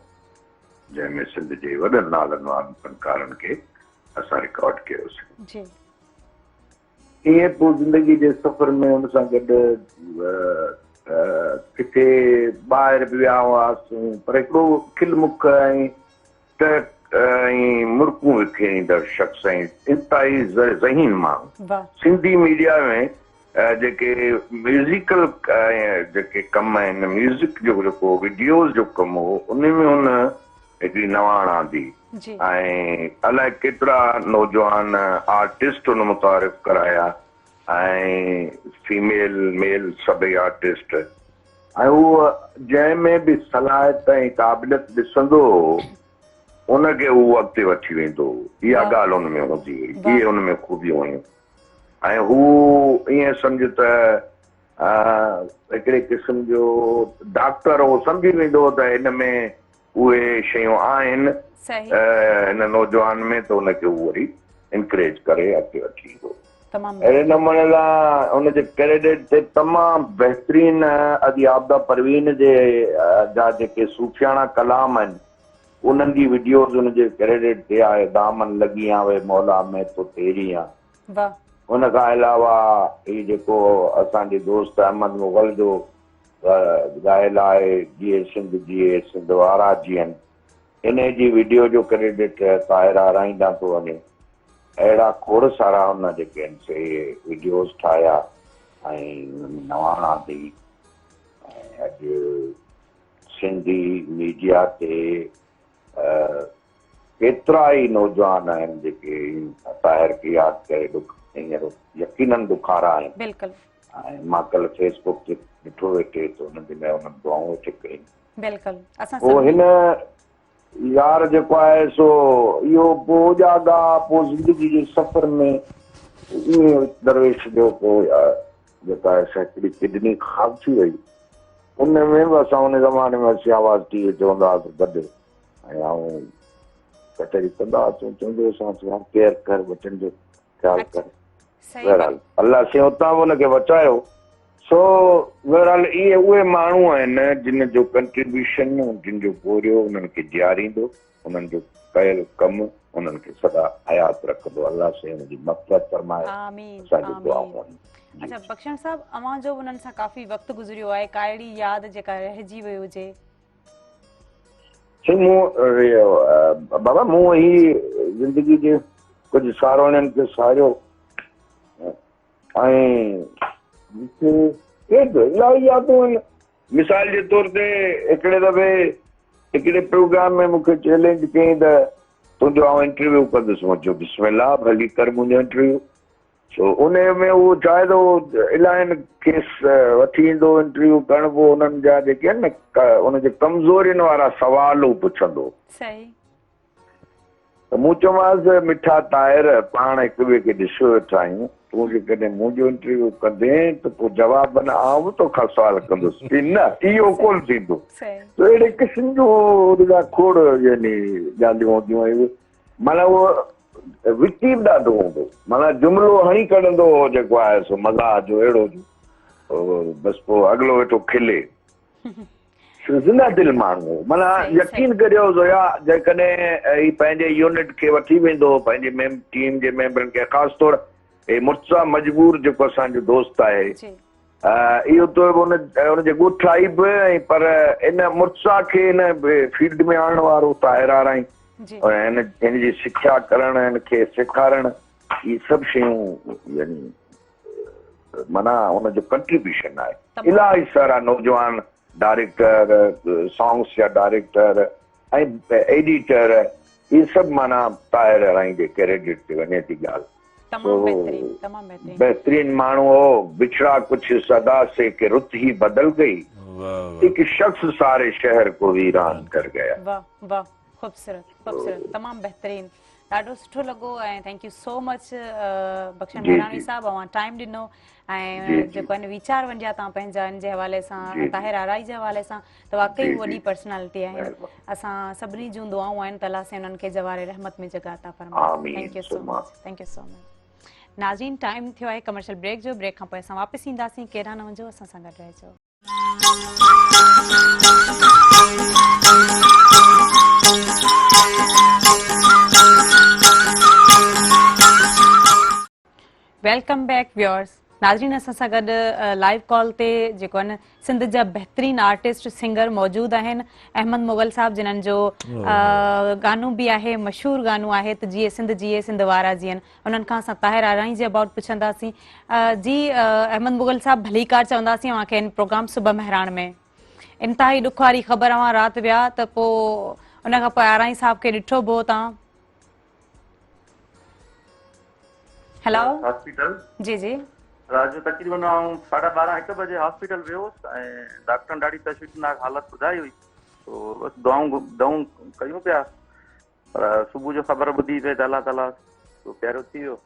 جنهن ۾ سنڌ جي وڏن نالن وارن فنڪارن کي اسان رڪارڊ ڪيوسين. جي. ائين پوء زندگي جي سفر ۾ ان سان گڏ ڪٿي ٻاهر به ويا هئاسون پر هڪڙو کل مک ۽ ٽهڪ ۽ مرڪون وکيريندڙ شخص ۽ انتهائي ذهين ماڻهو. سنڌي ميڊيا ۾ جيڪي ميوزيڪل جيڪي ڪم آهن، ميوزڪ جو جيڪو وڊيوز جو ڪم هو، ان ۾ هن هڪڙي نواڻ آندي ۽ الائي ڪيترا نوجوان آرٽسٽ هن متعارف ڪرايا ۽ فيميل ميل سڀئي آرٽسٽ ۽ هو جنهن ۾ به صلاحيت ۽ قابليت ڏسندو هو، ان کي هو اڳتي وٺي ويندو هو. اها ڳالهه هن ۾ هوندي هئي. اهي هن ۾ خوبيون هيون ۽ هو ائين سمجهه ته هڪڙي قسم جو ڊاڪٽر هو، سمجهي ويندو هو ته هن ۾ اهي شيون آهن هن نوجوان ۾ ته ان کي هو وري انڪريج ڪري اڳتي وٺي ايندو هو. اهڙي نموني سان ان جي ڪريڊٽ تي تمام بهترين ادي عابده پروين جي جا جيڪي صوفياڻا ڪلام آهن انهن جي وڊيوز ان جي ڪريڊٽ تي آهي دامن لڳي آن وي مولا مين تو تيري آن ان کان علاوه هي جيڪو اسان جي دوست احمد مغل جو ڳايل آهي جيئي سنڌ جيئي سنڌ وارا جيئن انهي جي وڊيو جو ڪريڊٽ طاهر آرائين ڏانهن ٿو وڃي. اهڙا کوڙ سارا هن جيڪي آهن سي وڊيوز ٺاهيا ۽ ان ۾ نواڻ آندي ۽ اڄ سنڌي ميڊيا تي ڪيترا ئي نوجوان آهن جيڪي طاهر کي ياد ڪري ڏک هينئر يقينن ڏکارا آهن. بلڪل. ۽ مان ڪلهه فيس بڪ تي ڏٺو ويٺي ته انهن جي لاء انهن دعائون ويٺي ڪيون. بلڪل اسان پوء هن يار جيڪو آهي سو اهو پوء اوجاڳا پوء زندگي جي سفر ۾ ائين درويش جو پوء جيڪا آهي سا هڪڙي ڪڊني خراب ٿي وئي ان ۾ به اسان ان زماني ۾ اسين آواز ٽي وي تي هوندا هئاسين گڏ ۽ آئون ڪچهري ڪندا هئاسين چوندو هوسانس يار ڪيئر ڪر ٻچن جو خيال ڪر بهرحال الله سائين اتان به ان کي بچايو سو بهرحال اهي اهي ماڻهو آهن جن جو ڪنٽريبيوشن جن جو پورهيو انهن کي جياريندو انهن جو ڪيل ڪم انهن کي سدا حيات رکندو الله سائين انهن جي مغفرت فرمائي اسان جون دعائون آهن. اڇا بخشڻ صاحب اوهان جو به انهن سان ڪافي وقت گذريو آهي ڪا اهڙي ياد جيڪا رهجي وئي هجي. سائين مون بابا مون هي زندگي جي ڪجهه ساروڻين کي ساريو ۽ مونکي ڪي به الاهي يادون آهن مثال جي طور تي هڪڙي دفعي هڪڙي پروگرام ۾ مونکي چئلينج ڪيائين ته تنهنجو آئون انٽرويو ڪندس مون چيو بسم الله ڀلي ڪر منهنجو انٽرويو سو انهيء ۾ هو چاهي ته هو الاهين کيس وٺي ايندو انٽرويو ڪرڻ پوء انهن جا جيڪي آهن نه ان جي ڪمزورين وارا سوال هو پڇندو. صحيح. ته مون چيومانس مٺا طاهر پاڻ هڪ ٻئي کي ڏسيو ويٺا آهيون تون جيڪڏهن منهنجو انٽرويو ڪندين ته پوء جوابن آئون به توکان سوال ڪندس چي نه اهو ڪونه ٿيندو. صحيح. ته اهڙي قسم جون ان جا کوڙ يعني ڳالهيون هونديون هيون معنيٰ اهو وچي به ڏاڍو هوندو هو. معنيٰ جملو هڻي ڪڍندو هو جيڪو آهي سو مزاح جو اهڙو جو بس پوء اڳلو ويٺو کلي. زنده دل ماڻهو هو. معنيٰ يقين ڪريو زويا جيڪڏهن هي پنهنجي يونٽ کي وٺي ويندو هو پنهنجي ٽيم جي ميمبرن کي خاص طور هي مرتضيٰ مجبور جيڪو اسان جو دوست آهي اهو ته ان ان جي ڳوٺ آئي به ۽ پر ان مرتضيٰ کي هن فيلڊ ۾ آڻڻ وارو طاهر آرائين ۽ هن هن جي سکيا ڪرڻ هن کي سيکارڻ اهي سڀ شيون يعني معنيٰ ان جو ڪنٽريبيوشن آهي الاهي سارا نوجوان ڊائريڪٽر سانگس جا ڊائريڪٽر ۽ ايڊيٽر اهي سڀ معنيٰ طاهر آرائين جي ڪريڊٽ تي وڃي ٿي ڳالهه. تمام بهترين تمام بهترين. بهترين ماڻهو هو بڇڙا ڪجھ اس ادا سي ڪي رت هي بدل گئي ايڪ شخص ساري شهر ڪو ويران ڪر گيا. واه واه خوبصورت خوبصورت تمام بهترين ڏاڍو سٺو لڳو ۽ thank you so much Bakhshan Mehrani صاحب اوهان ٽائيم ڏنو ۽ جيڪو آهن ويچار ونڊيا توهان پنهنجا ان جي حوالي سان طاهر آرائي جي حوالي سان ته واقعي هو وڏي پرسنالٽي آهن اسان سڀني جون دعائون آهن ته الله سائين انهن کي جوار رحمت ۾ جڳهه عطا فرمائي thank you so much thank you so much ناظرين ٽائيم ٿيو آهي ڪمرشل بريڪ جو بريڪ کان پوء اسان واپس اينداسين ڪيڏانهن نه وڃجو اسان سان گڏ رهجو welcome back viewers ناظرين اسان سان گڏ لائيو ڪال تي جيڪو آهن سنڌ جا بهترين آرٽسٽ سنگر موجود آهن احمد مغل صاحب جنھن جو گانو به آهي مشهور گانو آهي ته جيئي سنڌ جيئي سنڌ وارا جيئن انهن کان اسان طاهر آرائين جي ابائوٽ پڇنداسين جي احمد مغل صاحب ڀليڪار چونداسين اوهان کي هن پروگرام صبح مهراڻ ۾ انتهائي ڏک واري خبر اوهان رات ويا ته پوء ان کان پوء آرائين صاحب کي ڏٺو به هو توهان هيلو هاسپيٽل جي جي رات جو تقريبن آئون ساڍا ٻارهن هڪ بجي هاسپيٽل ويو هوس ۽ ڊاڪٽرن ڏاڍي تشويشناڪ حالت ٻڌائي هئي سو بس دعائون دعائون ڪيون پيا پر صبح جو خبر ٻڌي پئي ته الله تعالي تو پيارو ٿي ويو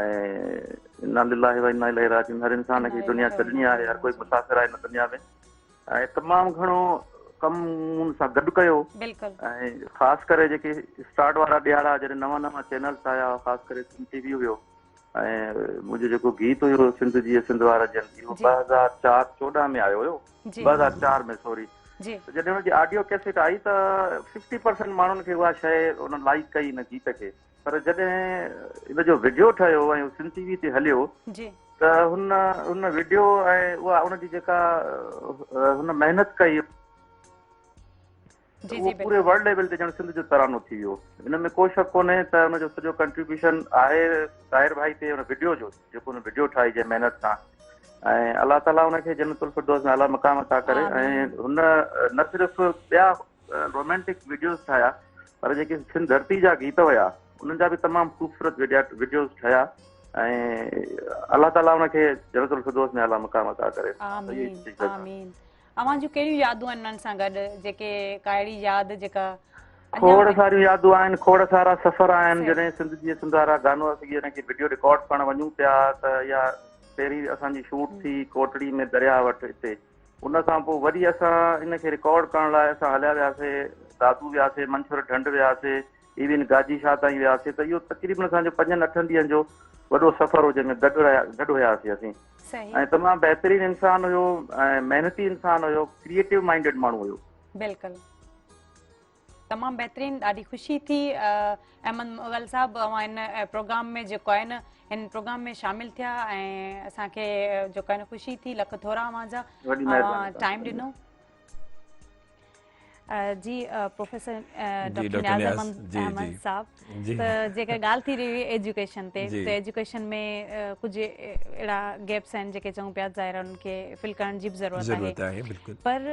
۽ انا لله و انا اليه راجعون هر انسان کي دنيا ڇڏڻي آهي هر ڪوئي مسافر آهي هن دنيا ۾ ۽ تمام گهڻو ڪم مون سان گڏ ڪيو بلڪل ۽ خاص ڪري جيڪي اسٽارٽ وارا ڏيهاڙا جڏهن نوان نوان چينلس آيا خاص ڪري سنڌ ٽي وي هيو ۽ منهنجو جيڪو گيت هيو سنڌ جي سنڌ وارا جن اهو ٻه هزار چار چوڏهن ۾ آيو هيو ٻه هزار چار ۾ سوري ته جڏهن ان جي آڊيو ڪيسٽ آئي ته ففٽي پرسنٽ ماڻهن کي اها شيء انهن لائيڪ ڪئي ان گيت کي پر جڏهن ان جو وڊيو ٺهيو ۽ سنڌ ٽي وي تي هليو ته هن ان وڊيو ۽ اها ان جي جيڪا هن محنت ڪئي اهو پوري ورلڊ ليول تي ڄڻ سنڌ جو ترانو ٿي ويو ان ۾ ڪو شڪ ڪونهي ته ان جو سڄو ڪنٽريبيوشن آهي طاهر ڀائي تي ان وڊيو جو جيڪو ان وڊيو ٺاهي جنهن محنت سان ۽ الله تعالي ان کي جنت الفردوس ۾ اعليٰ مقام عطا ڪري ۽ هن نه صرف ٻيا رومانٽڪ وڊيوز ٺاهيا پر جيڪي سنڌ ڌرتي جا گيت هيا انهن جا به تمام خوبصورت وڊيوز ٺهيا ۽ الله تعالي ان کي جنت الفردوس ۾ اعليٰ مقام عطا ڪري. آمين آمين. اوهان جون ڪهڙيون يادون آهن انهن سان گڏ جيڪي ڪا اهڙي ياد جيڪا کوڙ ساريون يادون آهن کوڙ سارا سفر آهن جڏهن سنڌ جي سنڌ وارا گانو اسين جڏهن کي وڊيو رڪارڊ ڪرڻ وڃون پيا ته اها پهرين اسان جي شوٽ ٿي ڪوٽڙي ۾ درياهه وٽ اتي ان کان پوء وري اسان ان کي رڪارڊ ڪرڻ لاء اسان هليا وياسي دادو وياسي منڇر ڍنڍ وياسي ايون گاجي شاهه تائين وياسي ته اهو تقريبن اسان جو پنجن اٺن ڏينهن جو وڏو سفر هو جنهن ۾ گڏ رهيا گڏ هياسي اسين ۽ تمام بهترين انسان هيو ۽ محنتي انسان هيو ڪريئيٽو مائنڊيڊ ماڻهو هيو. بلڪل تمام بهترين ڏاڍي خوشي ٿي احمد مغل صاحب اوهان هن پروگرام ۾ جيڪو آهي نه هن پروگرام ۾ شامل ٿيا ۽ اسان کي جيڪو آهي نه خوشي ٿي لک ٿورا اوهان جا اوهان ٽائيم ڏنو. جي پروفيسر ڊاڪٽر نياز احمد صاحب ته جيڪا ڳالهه ٿي رهي هئي ايجوڪيشن تي ته ايجوڪيشن ۾ ڪجهه اهڙا گيپس آهن جيڪي چئون پيا ظاهر انهن کي فل ڪرڻ جي به ضرورت آهي پر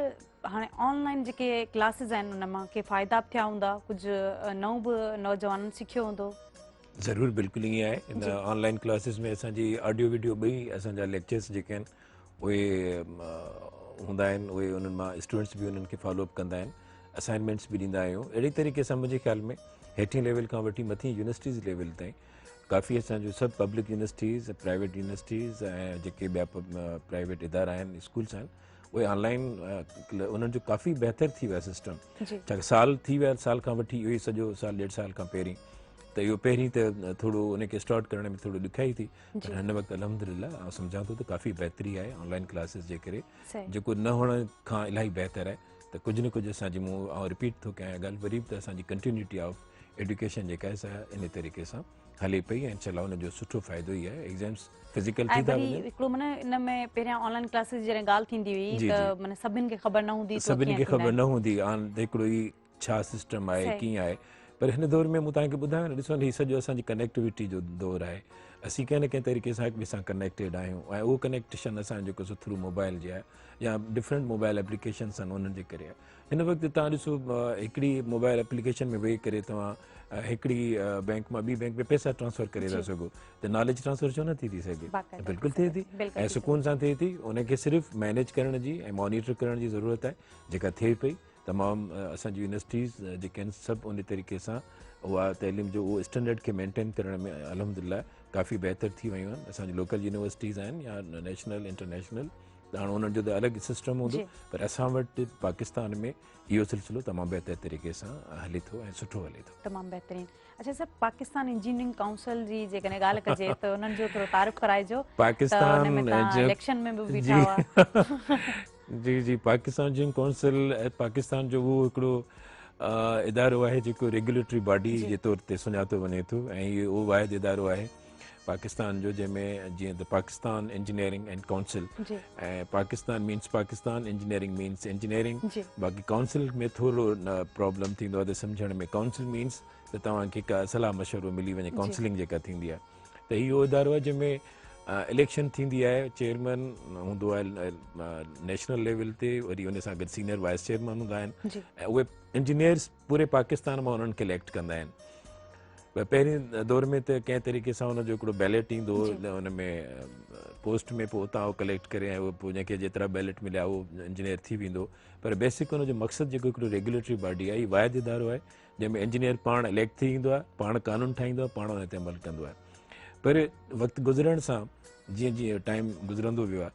هاڻي آن لائن جيڪي ڪلاسز آهن ان مان ڪي فائدا به ٿيا هوندا ڪجهه نئون به نوجوانن سکيو هوندو. ضرور بلڪل ائين آهي ان آن لائن ڪلاسز ۾ اسان جي آڊيو ويڊيو ٻئي اسان جا ليڪچرس جيڪي آهن اهي هوندا آهن اهي انهن مان اسٽوڊنٽس به انهن کي فالو اپ ڪندا آهن اسائنمينٽس به ڏيندا آهيون اهڙي طريقي سان منهنجي خيال ۾ هيٺين ليول کان وٺي مٿين يونيورسٽيز ليول تائين ڪافي اسان جو سڀ پبلڪ يونيورسٽيز پرائيويٽ يونيورسٽيز ۽ جيڪي ٻيا پرائيويٽ ادارا آهن اسڪولس آهن اهي آن لائن انهن جو ڪافي بهتر ٿي ويو سسٽم ڇاڪاڻ سال ٿي ويا سال کان وٺي اهو ئي سڄو سال ڏيڍ سال کان پهرين ته اهو پهرين ته ٿورو ان کي اسٽارٽ ڪرڻ ۾ ٿورو ڏکيائي ٿي پر هن وقت الحمدلله آئون سمجهان ٿو ته ڪافي بهتري آهي آن لائن ڪلاسز جي ڪري جيڪو نه هئڻ کان الاهي بهتر آهي ته ڪجهه نه ڪجهه اسان جي مون آئون رپيٽ ٿو ڪيان ڳالهه وري به ته اسان جي ڪنٽينيوٽي آف ايڊيوڪيشن جيڪا آهي سا ان طريقي سان هلي پئي ۽ انشاء الله ان جو سٺو فائدو ئي آهي ايگزامس فزيڪل ٿي ٿا وڃن هڪڙو معنيٰ ان ۾ پهريان آن لائن ڪلاسز جي جڏهن ڳالهه ٿيندي هئي ته معنيٰ سڀن کي خبر نه هوندي سڀن کي خبر نه هوندي آن هڪڙو ئي ڇا سسٽم آهي ڪيئن آهي پر هن دور ۾ مون توهان کي ٻڌايو نه ڏسو هي سڄو اسان جي ڪنيڪٽوٽي جو دور آهي اسين ڪنهن نه ڪنهن طريقي سان هڪ ٻئي سان ڪنيڪٽيڊ آهيون ۽ اهو ڪنيڪشن اسان جيڪو سو ٿرو موبائل جي آهي يا ڊفرنٽ موبائل ايپليڪيشنس آهن انهن جي ڪري آهي هن وقت توهان ڏسو هڪڙي موبائل ايپليڪيشن ۾ ويهي ڪري توهان هڪڙي بينڪ مان ٻي بينڪ ۾ پئسا ٽرانسفر ڪري ٿا سگهو ته ناليج ٽرانسفر ڇو نه ٿي ٿي سگهي بلڪل ٿئي ٿي ۽ سڪون سان ٿئي ٿي ان کي صرف مينيج ڪرڻ جي ۽ مانيٽر ڪرڻ جي ضرورت آهي جيڪا ٿئي پئي تمام اسان جي يونيورسٽيز جيڪي آهن سڀ ان طريقي سان اها تعليم جو اهو اسٽينڊرڊ کي مينٽين ڪرڻ ۾ الحمدلله ڪافي بهتر ٿي ويون آهن اسان جي لوڪل يونيورسٽيز آهن يا نيشنل انٽرنيشنل ته هاڻ انهن جو ته الڳ سسٽم هوندو پر اسان وٽ پاڪستان ۾ اهو سلسلو تمام بهتر طريقي سان هلي ٿو ۽ سٺو هلي ٿو. تمام بهترين. اڇا سر پاڪستان انجنيئرنگ ڪائونسل جي جيڪڏهن ڳالهه ڪجي ته انهن جو ٿورو تعارف ڪرائجو ته ان ۾ توهان اليڪشن ۾ به بيٺا هئا. جي جي پاڪستان انجنيئرنگ ڪائونسل پاڪستان جو اهو هڪڙو ادارو آهي جيڪو ريگيوليٽري باڊي جي طور تي سڃاتو وڃي ٿو ۽ اهو اهو واحد ادارو آهي پاڪستان جو جنهن ۾ جيئن ته Pakistan engineering and council ۽ Pakistan means Pakistan engineering means engineering باقي ڪائونسل ۾ ٿورو پرابلم ٿيندو آهي ته سمجهڻ ۾ ڪائونسل مينس ته توهان کي ڪا صلاح مشورو ملي وڃي ڪائونسلنگ جيڪا ٿيندي آهي ته هي اهو ادارو آهي جنهن ۾ اليڪشن ٿيندي آهي چيئرمين هوندو آهي نيشنل ليول تي وري ان سان گڏ سينئر وائس چيئرمين هوندا آهن ۽ اهي انجنيئرس پوري پاڪستان مان انهن کي اليڪٽ ڪندا آهن پهرين دور ۾ ته ڪنهن طريقي سان ان جو هڪڙو بيلٽ ايندو هو ان ۾ پوسٽ ۾ پوء اتان ڪليڪٽ ڪري ۽ پوء جنهن کي جيترا بيلٽ مليا اهو انجنيئر ٿي ويندو پر بيسڪ ان جو مقصد جيڪو هڪڙو ريگيوليٽري باڊي آهي هي واحد ادارو آهي جنهن ۾ انجنيئر پاڻ اليڪٽ ٿي ايندو آهي پاڻ قانون ٺاهيندو آهي پاڻ ان تي عمل ڪندو آهي پر وقت گذرڻ سان جيئن جيئن ٽائيم گذرندو ويو آهي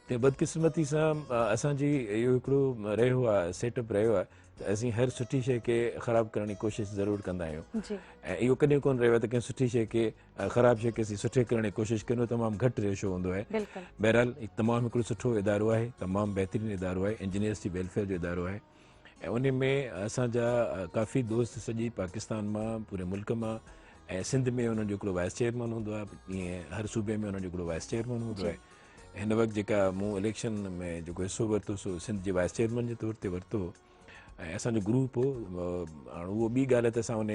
ته بدقسمتي سان اسان جي اهو هڪڙو رهيو آهي سيٽ اپ رهيو آهي ته اسين هر سٺي شيء کي خراب ڪرڻ جي ڪوشش ضرور ڪندا آهيون ۽ اهو ڪڏهن ڪونه رهيو آهي ته ڪنهن سٺي شيء کي خراب شيء کي اسين سٺي ڪرڻ جي ڪوشش ڪريون تمام گهٽ ريشو هوندو آهي بهرحال تمام هڪڙو سٺو ادارو آهي تمام بهترين ادارو آهي انجنيئرس جي ويلفيئر جو ادارو آهي ۽ ان ۾ اسان جا ڪافي دوست سڄي پاڪستان مان پوري ملڪ مان ۽ سنڌ ۾ انهن جو هڪڙو وائس چيئرمين هوندو آهي ائين هر صوبي ۾ انهن جو هڪڙو وائس چيئرمين هوندو آهي هن وقت جيڪا مون اليڪشن ۾ جيڪو حصو ورتو سو سنڌ جي وائس چيئرمين جي طور تي ورتو ۽ اسان جو گروپ هو هاڻ اهو ٻي ڳالهه ته اسان ان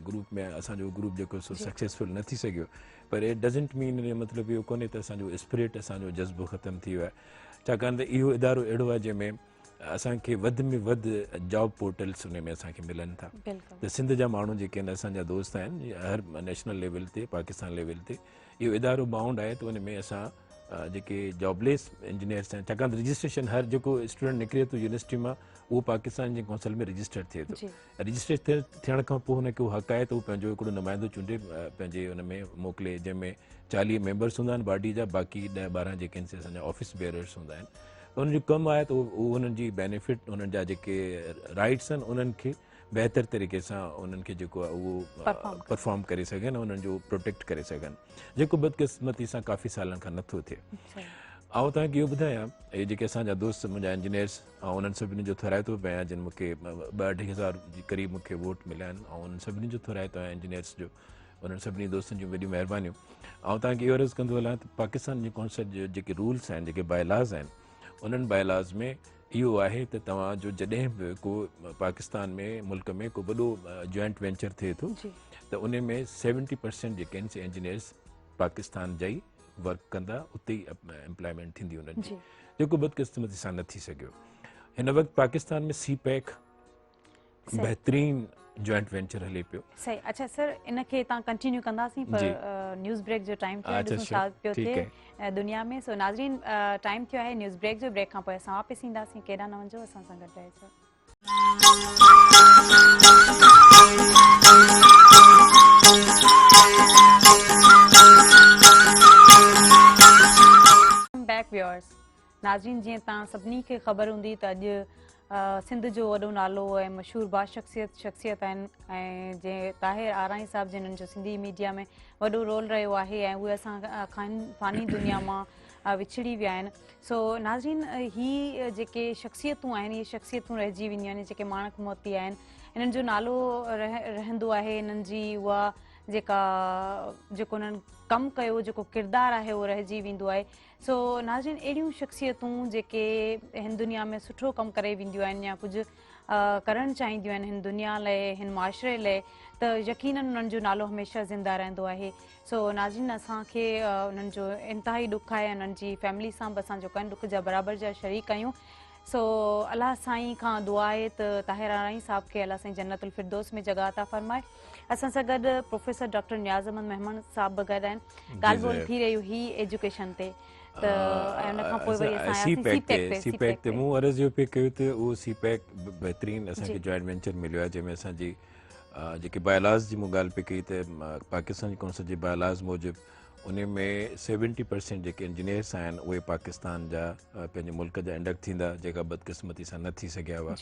گروپ ۾ اسان جو گروپ جيڪو سو سڪسيسفل نه ٿي سگهيو پر it doesn't مين ان جو مطلب اهو ڪونهي ته اسان جو اسپرٽ اسان جو جذبو ختم ٿي ويو آهي ڇاڪاڻ ته اهو ادارو اهڙو آهي جنهن ۾ اسان کي وڌ ۾ وڌ جاب پورٽلس ان ۾ اسان کي ملن ٿا ته سنڌ جا ماڻهو جيڪي آهن اسان جا دوست آهن هر نيشنل ليول تي پاڪستان ليول تي اهو ادارو بائونڊ آهي ته ان ۾ اسان جيڪي جابليس انجنيئرس آهن ڇاڪاڻ ته رجسٽريشن هر جيڪو اسٽوڊنٽ نڪري ٿو يونيورسٽي مان اهو پاڪستان جي ڪونسل ۾ رجسٽر ٿئي ٿو رجسٽر ٿيڻ کان پوء هن کي اهو حق آهي ته هو پنهنجو هڪڙو نمائندو چونڊي پنهنجي ان ۾ موڪلي جنهن ۾ 40 ميمبرس هوندا آهن باڊي جا باقي 10 12 جيڪي آهن سي اسان جا آفيس بيئررس هوندا آهن ته انهن جو ڪم آهي ته اهو انهن جي بينيفٽ انهن جا جيڪي رائٽس آهن انهن کي بهتر طريقي سان انهن کي جيڪو آهي اهو پرفارم ڪري سگهن انهن جو پروٽيڪٽ ڪري سگهن جيڪو بدقسمتي سان ڪافي سالن کان نٿو ٿئي. آئون توهان کي اهو ٻڌايان اهي جيڪي اسان جا دوست منهنجا انجنيئرس آئون انهن سڀني جو ٿورائتو به آهيان جن مون کي ٻه اڍائي هزار جي قريب مون کي ووٽ مليا آهن آئون انهن سڀني جو ٿورائتو آهيان انجنيئرس جو انهن سڀني دوستن جون وڏيون مهربانيون آئون توهان کي اهو عرض ڪندو هلان ته پاڪستان جي ڪونسل جي جيڪي رولس آهن جيڪي باء لاز آهن انهن باء لاز ۾ اهو آهي ته توهان جو جڏهن به ڪو پاڪستان ۾ ملڪ ۾ ڪو وڏو جوائنٽ وينچر ٿئي ٿو ته ان ۾ 70% جيڪي آهن سي انجنيئرس پاڪستان جا ئي ورڪ ڪندا اتي ئي امپلائمينٽ ٿيندي انهن جي جيڪو بدقسمتي سان نه ٿي سگهيو هن وقت پاڪستان ۾ سي پيڪ بهترين جوائنٽ وينچر هلي پيو. صحيح اڇا سر ان کي تان ڪنٽينيو ڪنداسين پر نيوز بريڪ جو ٽائيم ٿيو آهي ڏسون ڇا پيو ٿئي دنيا ۾ سو ناظرين ٽائيم ٿيو آهي نيوز بريڪ جو بريڪ کان پوء اسان واپس اينداسين ڪيڏانهن نه وڃجو اسان سان گڏ رهجو. Welcome back viewers ناظرين جيئن توهان سڀني کي خبر هوندي ته اڄ سنڌ جو وڏو نالو ۽ مشهور باشخصيت شخصيت آهن ۽ جي طاهر آرائين صاحب جنهن جو سنڌي ميڊيا ۾ وڏو رول رهيو آهي ۽ اهي اسان کان فاني دنيا مان وڇڙي ويا آهن سو ناظرين هي جيڪي شخصيتون آهن اهي شخصيتون رهجي وينديون آهن جيڪي ماڻڪ موتي آهن انهن جو نالو رهندو آهي انهن جي اها جيڪا جيڪو انهن ڪم ڪيو جيڪو ڪردار آهي اهو رهجي ويندو آهي سو ناظرين اهڙيون شخصيتون جيڪي هن دنيا ۾ سٺو ڪم ڪري وينديون آهن يا ڪجهه ڪرڻ چاهينديون آهن هن دنيا لاء هن معاشري لاء ته يقينن انهن جو نالو هميشه زنده رهندو آهي سو ناظرين اسان کي انهن جو انتهائي ڏک آهي انهن جي فيملي سان به اسان جو ڪن ڏک جا برابر جا شريڪ آهيون سو الله سائين کان دعا آهي ته طاهر آرائين صاحب کي الله سائين جنت الفردوس ۾ جڳهه عطا فرمائي. اسان سان گڏ پروفيسر ڊاڪٽر نياز احمد ميمڻ صاحب به گڏ آهن. ڳالهه ٻولهه ٿي رهي هئي ايجوڪيشن تي ته ۽ ان کان پوء وري اسان آياسين سي پيڪ تي. سي پيڪ تي مون عرض اهو پئي ڪيو ته اهو سي پيڪ بهترين اسان کي جوائنٽ وينچر مليو آهي جنهن ۾ اسان جي جيڪي باء لاز جي مون ڳالهه پئي ڪئي ته پاڪستان جي ڪونسل جي باء لاز موجب ان ۾ 70% جيڪي انجنيئرس آهن اهي پاڪستان جا پنهنجي ملڪ جا انڊڪٽ ٿيندا جيڪا بدقسمتي سان نه ٿي سگهيا هئا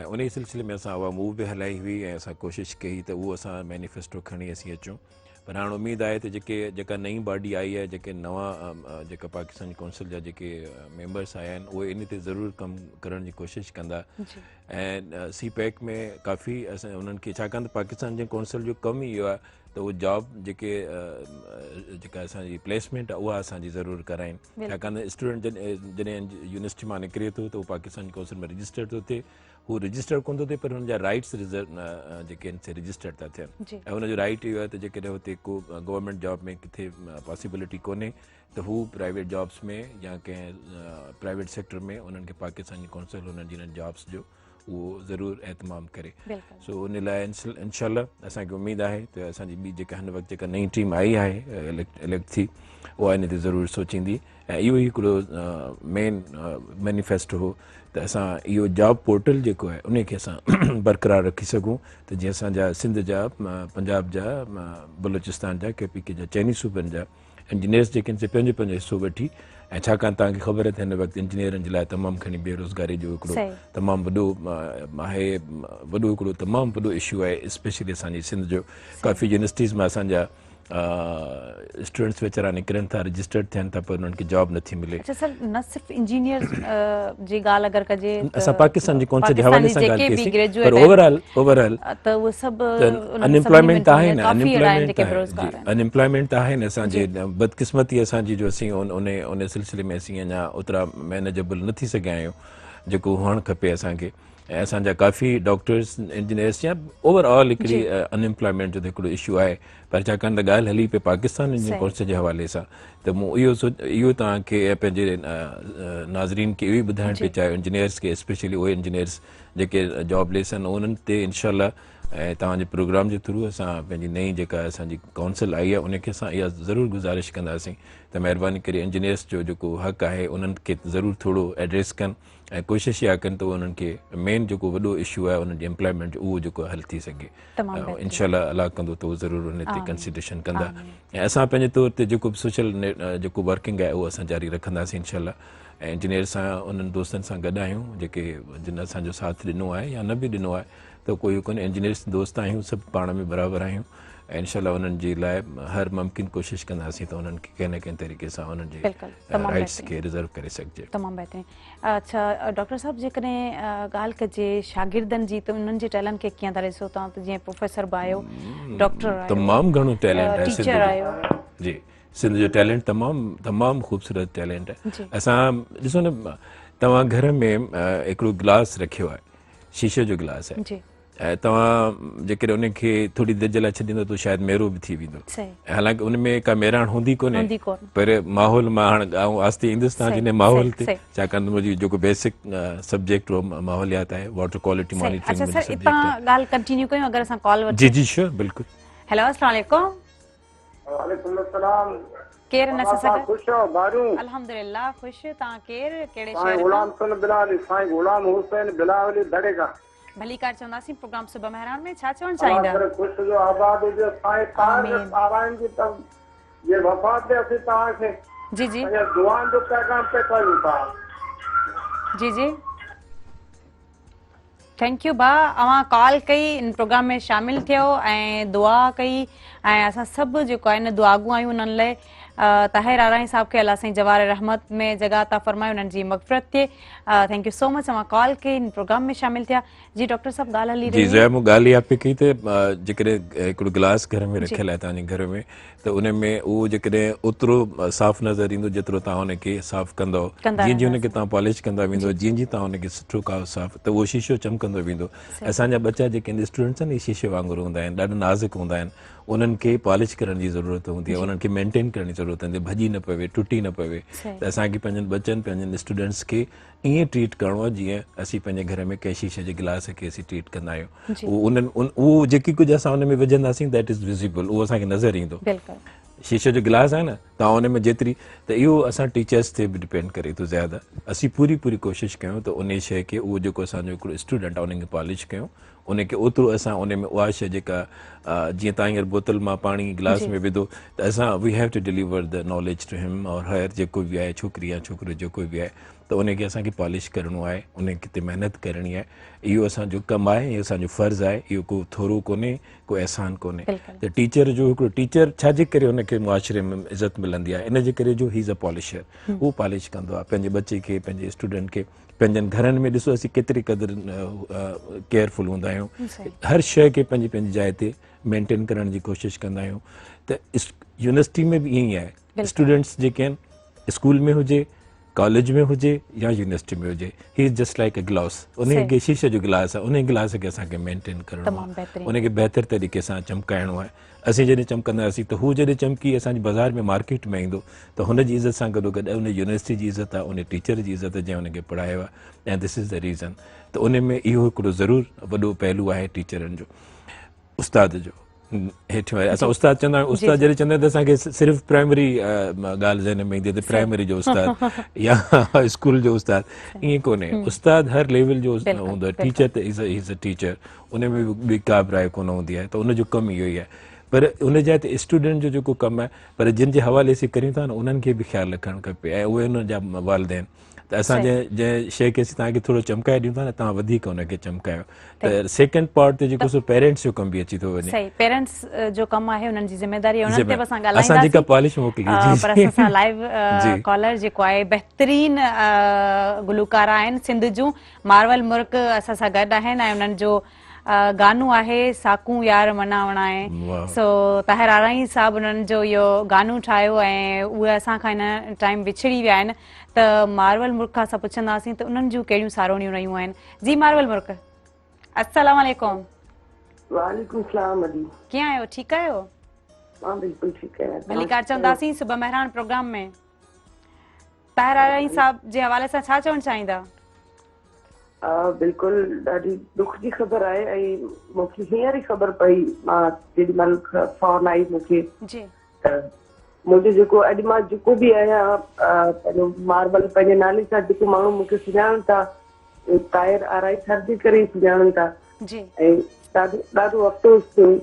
۽ انهي سلسلي ۾ اسان اها موو به هلائي هئي ۽ اسان ڪوشش ڪئي ته اهو اسان مينيفيسٽو کڻي اسين اچون پر هاڻ اميد آهي ته جيڪي جيڪا نئين باڊي آئي آهي جيڪي نوان جيڪا پاڪستان ڪونسل جا جيڪي ميمبرس آيا آهن اهي ان تي ضرور ڪم ڪرڻ جي ڪوشش ڪندا ۽ سي پيڪ ۾ ڪافي اسان انهن کي ڇاڪاڻ ته پاڪستان جي ڪونسل جو ڪم ئي اهو آهي ته اهو جاب جيڪي جيڪا اسان جي پليسمينٽ آهي اها اسان جي ضرور ڪرائين ڇاڪاڻ ته اسٽوڊنٽ جڏهن يونيورسٽي مان نڪري ٿو ته اهو پاڪستان ڪونسل ۾ رجسٽر ٿو ٿئي هو رجسٽر ڪونه ٿو ٿئي پر هن جا رائٽس جيڪي آهن سي رجسٽر ٿا ٿين ۽ هن جو رائٽ اهو آهي ته جيڪڏهن هتي ڪو گورنمينٽ جاب ۾ ڪٿي پاسيبلٽي ڪونهي ته هو پرائيويٽ جابس ۾ يا ڪنهن پرائيويٽ سيڪٽر ۾ انهن کي پاڪستان جي ڪونسل انهن جي انهن جابس جو اهو ضرور اهتمام ڪري سو ان لاء انشاء الله اسان کي اميد آهي ته اسان جي ٻي جيڪا هن وقت جيڪا نئين ٽيم آئي آهي اليڪٽ ٿي اها ان تي ضرور سوچيندي ۽ اهو ئي هڪڙو مين مينيفيسٽو هو ته اسان اهو جاب پورٽل جيڪو آهي ان کي اسان برقرار رکي سگهون ته جيئن اسان جا سنڌ جا پنجاب جا بلوچستان جا ڪي پي ڪي جا چئني صوبن جا انجنيئرس جيڪي آهن سي پنهنجو پنهنجو حصو وٺي ۽ ڇاڪاڻ توهان کي خبر آهي ته هن وقت انجنيئرن جي لاء تمام گهڻي بيروزگاري جو هڪڙو تمام وڏو آهي وڏو هڪڙو تمام وڏو اشو آهي اسپيشلي اسان جي سنڌ جو ڪافي يونيورسٽيز مان اسان جا اسٽوڊنٽس ويچارا نڪرن ٿا رجسٽرڊ ٿين ٿا پر انهن کي جاب نٿي ملي. اڇا سر نه صرف انجنيئرز جي ڳالهه اگر ڪجي ته اسان پاڪستان جي ڪونسل جي حوالي سان ڳالهه ڪئي سي پر اوور آل اوور آل ته اهي سڀ ان امپلائمينٽ ته آهي نه ان امپلائمينٽ ان امپلائمينٽ ته آهي نه اسان جي بدقسمتي اسان جي جو اسين ان ان سلسلي ۾ اسين اڃا اوترا مينيجبل نه ٿي سگهيا آهيون جيڪو هئڻ کپي اسان کي. ۽ اسان جا ڪافي ڊاڪٽرز انجنيئرس يا اوور آل هڪڙي ان امپلائمينٽ جو هڪڙو اشو آهي پر ڇاڪاڻ ته ڳالهه هلي پئي پاڪستان انجنيئر ڪونسل جي حوالي سان ته مون اهو سوچ اهو توهان کي ۽ پنهنجي ناظرين کي اهو ئي ٻڌائڻ پئي چاهيو انجنيئرس کي اسپيشلي اهي انجنيئرس جيڪي جاب ليس آهن انهن تي انشاء الله ۽ توهان جي پروگرام جي ٿرو اسان پنهنجي نئين جيڪا اسان جي ڪونسل آئي آهي ان کي اسان اها ضرور گذارش ڪنداسين ته مهرباني ڪري انجنيئرس جو جيڪو حق آهي انهن کي ضرور ٿورو ايڊريس ڪن ۽ ڪوشش اها ڪن ته انهن کي مين جيڪو وڏو اشو آهي انهن جي امپلائمينٽ جو اهو جيڪو حل ٿي سگهي انشاء الله الله ڪندو ته ضرور ان تي ڪنسيڊريشن ڪندا ۽ اسان پنهنجي طور تي جيڪو به سوشل جيڪو ورڪنگ آهي اهو اسان جاري رکنداسين انشاء الله ۽ انجنيئر سان انهن دوستن سان گڏ آهيون جيڪي جن اسان جو ساٿ ڏنو آهي يا نه به ڏنو آهي ته ڪوئي ڪونهي انجنيئرس دوست آهيون سڀ پاڻ ۾ برابر آهيون ۽ انشاء الله انهن جي لاء هر ممڪن ڪوشش ڪنداسين ته انهن کي ڪنهن نه ڪنهن طريقي سان انهن جي رائٽس کي ريزرو ڪري سگهجي. تمام بهترين. اڇا ڊاڪٽر صاحب جيڪڏهن ڳالهه ڪجي شاگردن جي ته انهن جي ٽيلنٽ کي ڪيئن ٿا ڏسو توهان ته جيئن پروفيسر به آهيو ڊاڪٽر آهيو تمام گهڻو ٽيلنٽ آهي ٽيچر آهيو. جي سنڌ جو ٽيلنٽ تمام تمام خوبصورت ٽيلنٽ آهي اسان ڏسو نه توهان گهر ۾ هڪڙو گلاس رکيو آهي شيشي جو گلاس آهي جي ۽ توهان جيڪڏهن ان کي ٿوري دير جي لاء ڇڏيندو ته شايد ميرو به ٿي ويندو حالانڪه ان ۾ ڪا ميراڻ هوندي ڪونهي پر ماحول مان هاڻ آئون آهستي ايندس توهان جي ماحول تي ڇاڪاڻ ته منهنجي جيڪو بيسڪ سبجيڪٽ هو ماحوليات آهي واٽر ڪوالٽي مانيٽرنگ اڇا سر اتان ڳالهه ڪنٽينيو ڪيون اگر اسان ڪال وٺون جي جي شيور بلڪل هيلو السلام عليڪم وعليڪم السلام ڪير نه سگهه خوش آهيو ڀاريون الحمدلله خوش توهان ڪير ڪهڙي شهر سائين غلام حسين بلاولي سائين غلام حسين بلاولي دڙي کان ڀليڪار چونداسين پروگرام صبح مهراڻ ۾ ڇا چوڻ چاهيندا. الله ڪري خوش هجو آباد هجو سائين طاهر آرائين جي ته جي وفات تي اسين توهان کي جي جي پنهنجي دعائن جو پيغام پهچايون ٿا. جي جي thank you ڀا اوهان ڪال ڪئي ان پروگرام ۾ شامل ٿيو ۽ دعا ڪئي ۽ اسان سڀ جيڪو آهي نه دعاگو آهيون انهن لاء طاهر آرائين صاحب کي الله سائين جوار رحمت ۾ جڳهه عطا فرمائي انهن جي مغفرت ٿئي thank you سو مچ اوهان ڪال ڪئي ان پروگرام ۾ شامل ٿيا جي ڊاڪٽر صاحب ڳالهه هلي رهي جي زويا مون ڳالهه اها پئي ڪئي ته جيڪڏهن هڪڙو گلاس گهر ۾ رکيل آهي توهان جي گهر ۾ ته ان ۾ اهو جيڪڏهن اوترو صاف نظر ايندو جيترو توهان ان کي صاف ڪندو جيئن جيئن ان کي توهان پالش ڪندا ويندو جيئن جيئن توهان ان کي سٺو ڪا صاف ته اهو شيشو چمڪندو ويندو اسان جا ٻچا جيڪي اسٽوڊنٽس آهن اهي شيشي وانگر هوندا آهن ڏاڍا نازڪ هوندا آهن انهن کي پالش ڪرڻ جي ضرورت هوندي آهي انهن کي مينٽين ڪرڻ جي ضرورت هوندي آهي ڀڄي نه پوي ٽٽي نه پوي ته اسان کي پنهنجن ٻچن پنهنجن اسٽوڊنٽس کي ائين ٽريٽ ڪرڻو آهي جيئن اسين پنهنجي گهر ۾ ڪنهن شيشي جي گلاس کي اسين ٽريٽ ڪندا آهيون اهو انهن اهو جيڪي ڪجهه اسان ان ۾ وجهنداسين that is visible اهو اسان کي نظر ايندو شيشي جو گلاس آهي نه توهان ان ۾ جيتري ته اهو اسان ٽيچرس تي به ڊپينڊ ڪري ٿو زياده اسين پوري پوري ڪوشش ڪيون ته ان شيء کي اهو جيڪو اسان جو هڪڙو اسٽوڊنٽ آهي ان کي پالش ڪيون ان کي اوترو اسان ان ۾ اها شيء جيڪا جيئن توهان هينئر بوتل مان پاڻي گلاس ۾ وڌو ته اسان we have to deliver the knowledge to him or her جيڪو به آهي ڇوڪري يا ڇوڪرو جيڪو به آهي ته ان کي اسان کي پالش ڪرڻو آهي ان کي تي محنت ڪرڻي آهي اهو اسان جو ڪم آهي اهو اسان جو فرض آهي اهو ڪو ٿورو ڪونهي ڪو احسان ڪونهي ته ٽيچر جو هڪڙو ٽيچر ڇا جي ڪري ان کي معاشري ۾ عزت ملندي آهي ان جي ڪري جو هي از اي پالشر هو پالش ڪندو آهي پنهنجي ٻچي کي پنهنجي اسٽوڊنٽ کي پنهنجن گهرن ۾ ڏسو اسين ڪيتري قدر ڪيئرفل هوندا آهيون هر شيء کي پنهنجي پنهنجي جاء تي مينٽين ڪرڻ جي ڪوشش ڪندا آهيون ته يونيورسٽي ۾ به ائين ئي آهي اسٽوڊنٽس جيڪي آهن اسڪول ۾ هجي ڪاليج ۾ هجي يا يونيورسٽي ۾ هجي he is just like a glass ان کي شيشي جو گلاس آهي ان گلاس کي اسان کي مينٽين ڪرڻو آهي ان کي بهتر طريقي سان چمڪائڻو آهي اسين جڏهن چمڪنداسين ته هو جڏهن چمڪي اسان جي بازار ۾ مارڪيٽ ۾ ايندو ته هن جي عزت سان گڏو گڏ ان يونيورسٽي جي عزت آهي ان ٽيچر جي عزت آهي جنهن هن کي پڙهايو آهي ۽ دس از the reason ته ان ۾ اهو هڪڙو ضرور وڏو پهلو آهي ٽيچرن جو استاد جو هيٺ واري اسان استاد چوندا آهيون استاد جڏهن چوندا آهيون ته اسان کي صرف پرائمري ڳالهه ذهن ۾ ايندي آهي ته پرائمري جو استاد يا اسڪول جو استاد ائين ڪونهي استاد هر ليول جو هوندو آهي ٽيچر ته از اي ٽيچر ان ۾ به ٻي ڪا به راء ڪونه هوندي آهي ته ان جو ڪم اهو ئي آهي پر ان جاء تي اسٽوڊنٽ جو جيڪو ڪم آهي پر جن جي حوالي سين ڪريون ٿا نه انهن کي به خيال رکڻ کپي ۽ اهي انهن جا والدين ته اسان جنهن جنهن شيء کي اسين توهان کي ٿورو چمڪائي ڏيون ٿا نه توهان وڌيڪ ان کي چمڪايو ته سيڪنڊ پارٽ تي جيڪو سو پيرنٽس جو ڪم به اچي ٿو وڃي صحيح پيرنٽس جو ڪم آهي انهن جي ذميواري انهن تي به اسان ڳالهائينداسين اسان جيڪا پالش موڪلي جي پر اسان سان لائيو ڪالر جيڪو آهي بهترين گلوڪار آهن سنڌ جون مارول مرڪ اسان سان گڏ آهن ۽ انهن جو گانو آهي ساڪون يار مناوڻائي سو طاهر آرائين صاحب انهن جو اهو گانو ٺاهيو ۽ اهي اسان کان هن ٽائيم وڇڙي ويا آهن ته مارول مرڪ کان اسان پڇنداسين ته انهن جون ڪهڙيون ساروڻيون رهيون آهن. جي مارول مرڪ السلام عليڪم. وعليڪم السلام ادي. ڪيئن آهيو ٺيڪ آهيو؟ مان بلڪل ٺيڪ آهيان. ڀليڪار چونداسين صبح مهراڻ پروگرام ۾. طاهر آرائين صاحب جي حوالي سان ڇا چوڻ چاهيندا؟ بلڪل ڏاڍي ڏک جي خبر آهي ۽ مون کي هينئر ئي خبر پئي مان جيڏي مهل فون آئي مون کي جي ته منهنجو جيڪو اڄ مان جيڪو به آهيان پنهنجو ماربل پنهنجي نالي سان جيڪو ماڻهو مون کي سڃاڻن ٿا طاهر آرائي سر جي ڪري ئي سڃاڻن ٿا جي ۽ ڏاڍو ڏاڍو افسوس ٿيو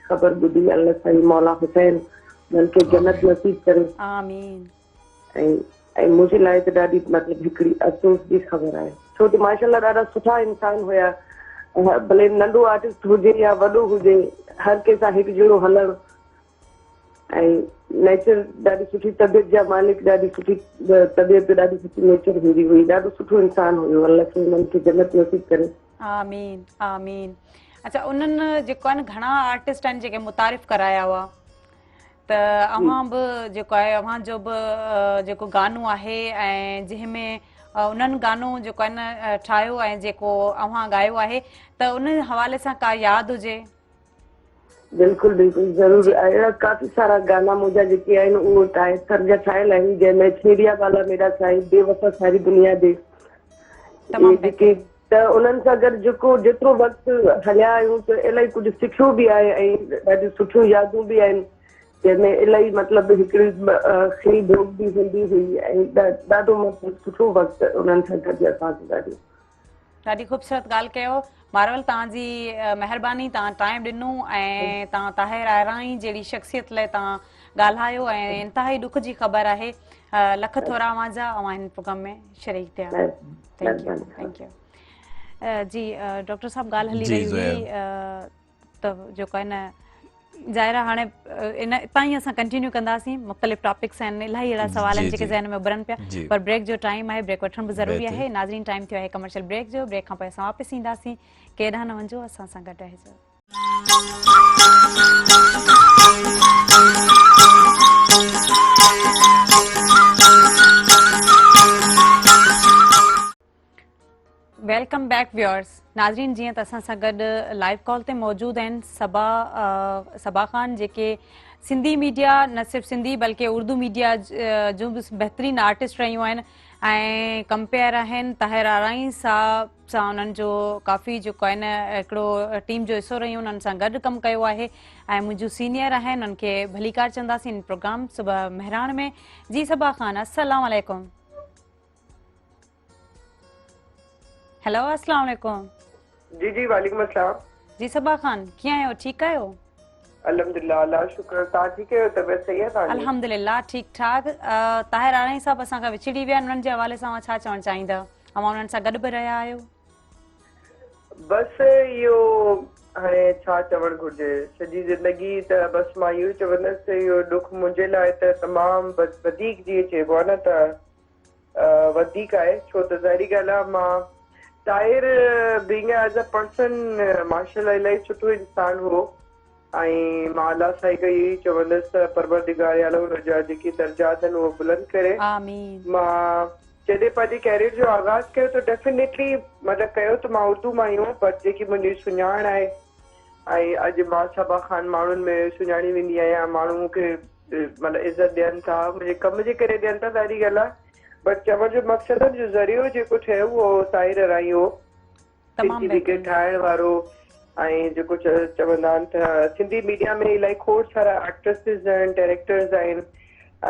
خبر ٻڌي الله سائين مولا حسين انهن کي جنت نصيب ڪري آمين ۽ ۽ منهنجي لاء ته ڏاڍي مطلب هڪڙي افسوس جي خبر آهي ڇو ته ماشاء الله ڏاڍا سٺا انسان هيا ڀلي ننڍو آرٽسٽ هجي يا وڏو هجي هر ڪنهن سان هڪ جهڙو هلڻ ۽ نيچر ڏاڍي سٺي طبيعت جا مالڪ ڏاڍي سٺي طبيعت ڏاڍي سٺي نيچر هوندي هئي ڏاڍو سٺو انسان هيو الله سائين انهن کي جنت نصيب ڪري. آمين آمين اڇا انهن جيڪو آهن گهڻا آرٽسٽ آهن جيڪي متعارف ڪرايا هئا ته اوهان به جيڪو آهي اوهان جو به جيڪو گانو آهي ۽ جنهن ۾ انهن گانو جيڪو آهي نه ٺاهيو ۽ جيڪو اوهان ڳايو آهي ته ان حوالي سان ڪا ياد هجي. بلڪل بلڪل ضرور اهڙا ڪافي سارا گانا منهنجا جيڪي آهن اهو طاهر سر جا ٺاهيل آهن جنهن ۾ ڇيڙيا والا ميرا سائين بي وفا ساري دنيا the تمام جيڪي ته انهن سان گڏ جيڪو جيترو وقت هليا آهيون ته الاهي ڪجهه سکيو به آهي ۽ ڏاڍيون سٺيون يادون به آهن جنهن ۾ الاهي مطلب هڪڙي کيل ڀوڳ به هوندي هئي ۽ ڏاڍو مطلب سٺو وقت انهن سان گڏ اسان گذاريو. ڏاڍي خوبصورت ڳالهه ڪيو مارول توهان جي مهرباني توهان ٽائيم ڏنو ۽ توهان طاهر آرائين جهڙي شخصيت لاء توهان ڳالهايو ۽ انتهائي ڏک جي خبر آهي لک ٿورا اوهان جا اوهان هن پروگرام ۾ شريڪ ٿيا thank you thank you جي ڊاڪٽر صاحب ڳالهه هلي رهي هئي ته جيڪو آهي نه ظاهر آهي هاڻي ان اتان ئي اسان ڪنٽينيو ڪنداسين مختلف ٽاپڪس آهن الاهي اهڙا سوال آهن جيڪي ذهن ۾ اڀرن پيا پر بريڪ جو ٽائيم آهي بريڪ وٺڻ به ضروري آهي ناظرين ٽائيم ٿيو آهي ڪمرشل بريڪ جو بريڪ کان پوء اسان واپس اينداسين ڪيڏانهن نه وڃجو اسان سان گڏ رهجو welcome back viewers ناظرين جيئن ته اسان سان گڏ لائيو ڪال تي موجود آهن صبا صبا خان جيڪي سنڌي ميڊيا نه صرف سنڌي بلڪه اردو ميڊيا جون به بهترين آرٽسٽ رهيون آهن ۽ ڪمپيئر آهن طاهر آرائين صاحب سان انهن جو ڪافي جيڪو آهي نه هڪڙو ٽيم جو حصو رهيون انهن سان گڏ ڪم ڪيو آهي ۽ منهنجون سينيئر آهن انهن کي ڀليڪار چونداسين پروگرام صبح مهراڻ ۾ جي صبا خان السلام عليڪم هيلو السلام عليڪم جي جي وعليڪم السلام جي صبا خان ڪيئن آهيو ٺيڪ آهيو الحمدلله الله شڪر توهان ٺيڪ آهيو طبيعت صحيح آهي توهان جي الحمدلله ٺيڪ ٺاڪ طاهر آرائين صاحب اسان کان وڇڙي ويا انهن جي حوالي سان اوهان ڇا چوڻ چاهيندا اوهان انهن سان گڏ به رهيا آهيو بس اهو هاڻي ڇا چوڻ گهرجي سڄي زندگي ته بس مان اهو ئي چوندس ته اهو ڏک منهنجي لاء ته تمام وڌيڪ جيئن چئبو آهي نه ته وڌيڪ آهي ڇو ته ظاهري ڳالهه آهي مان Tahir being as a person ماشاء الله الاهي سٺو انسان هو ۽ مان الله سائين کي اهو ئي چوندس ته پروردگار عالم ان جا جيڪي درجات آهن اهي بلند ڪري آمين مان جڏهن پنهنجي ڪيريئر جو آغاز ڪيو ته ڊيفينيٽلي مطلب ڪيو ته مان اردو مان ئي هو بٽ جيڪي منهنجي سڃاڻ آهي ۽ اڄ مان صبا خان ماڻهن ۾ سڃاڻي ويندي آهيان ماڻهو مون کي مطلب عزت ڏين ٿا منهنجي ڪم جي ڪري ڏين ٿا ظاهري ڳالهه آهي بٽ چوڻ جو مقصد آهي جو ذريعو جيڪو ٺهيو اهو طاهر ارائين هو تمام سنڌي وگهه ٺاهڻ وارو ۽ جيڪو چوندا آهن ته سنڌي ميڊيا ۾ الائي کوڙ سارا ايڪٽرسز آهن ڊائريڪٽرز آهن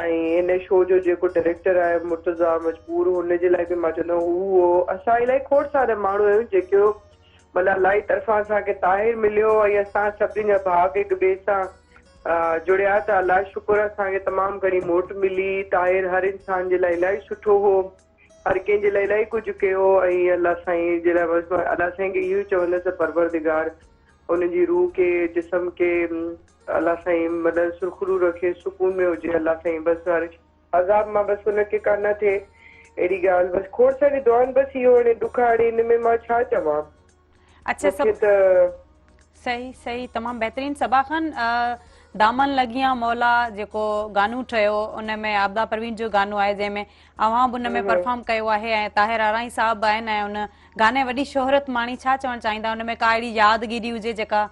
۽ هن شو جو جيڪو ڊائريڪٽر آهي مرتضيٰ مجبور هن جي لاء به مان چوندو هو هو اسان الائي کوڙ سارا ماڻهو آهيون جيڪي مطلب الله جي طرفان اسان کي طاهر مليو ۽ اسان سڀني جا ڀاڳ هڪ ٻئي سان جڙيا ته الله جو شڪر اسان کي تمام گهڻي موٽ ملي طاهر هر انسان جي لاء الاهي سٺو هو هر ڪنهن جي لاء الاهي ڪجهه ڪيو ۽ الله سائين جي لاء بس الله سائين کي اهو ئي چوندس ته پروردگار ان جي روح کي جسم کي الله سائين مطلب سرخرو رکي سڪون ۾ هجي الله سائين بس هر عذاب مان بس ان کي ڪا نه ٿئي اهڙي ڳالهه بس کوڙ ساري دعائن بس اهو هاڻي ڏک آهي هن ۾ مان ڇا چوان اڇا مون کي ته صحيح صحيح تمام بهترين صبا خان دامن لڳيان مولا جيڪو گانو ٺهيو ان ۾ عابده پروين جو گانو آهي جنهن ۾ اوهان به ان ۾ پرفارم ڪيو آهي ۽ طاهر آرائين صاحب به آهن ۽ ان گاني وڏي شهرت ماڻي ڇا چوڻ چاهيندا ان ۾ ڪا اهڙي يادگيري هجي جيڪا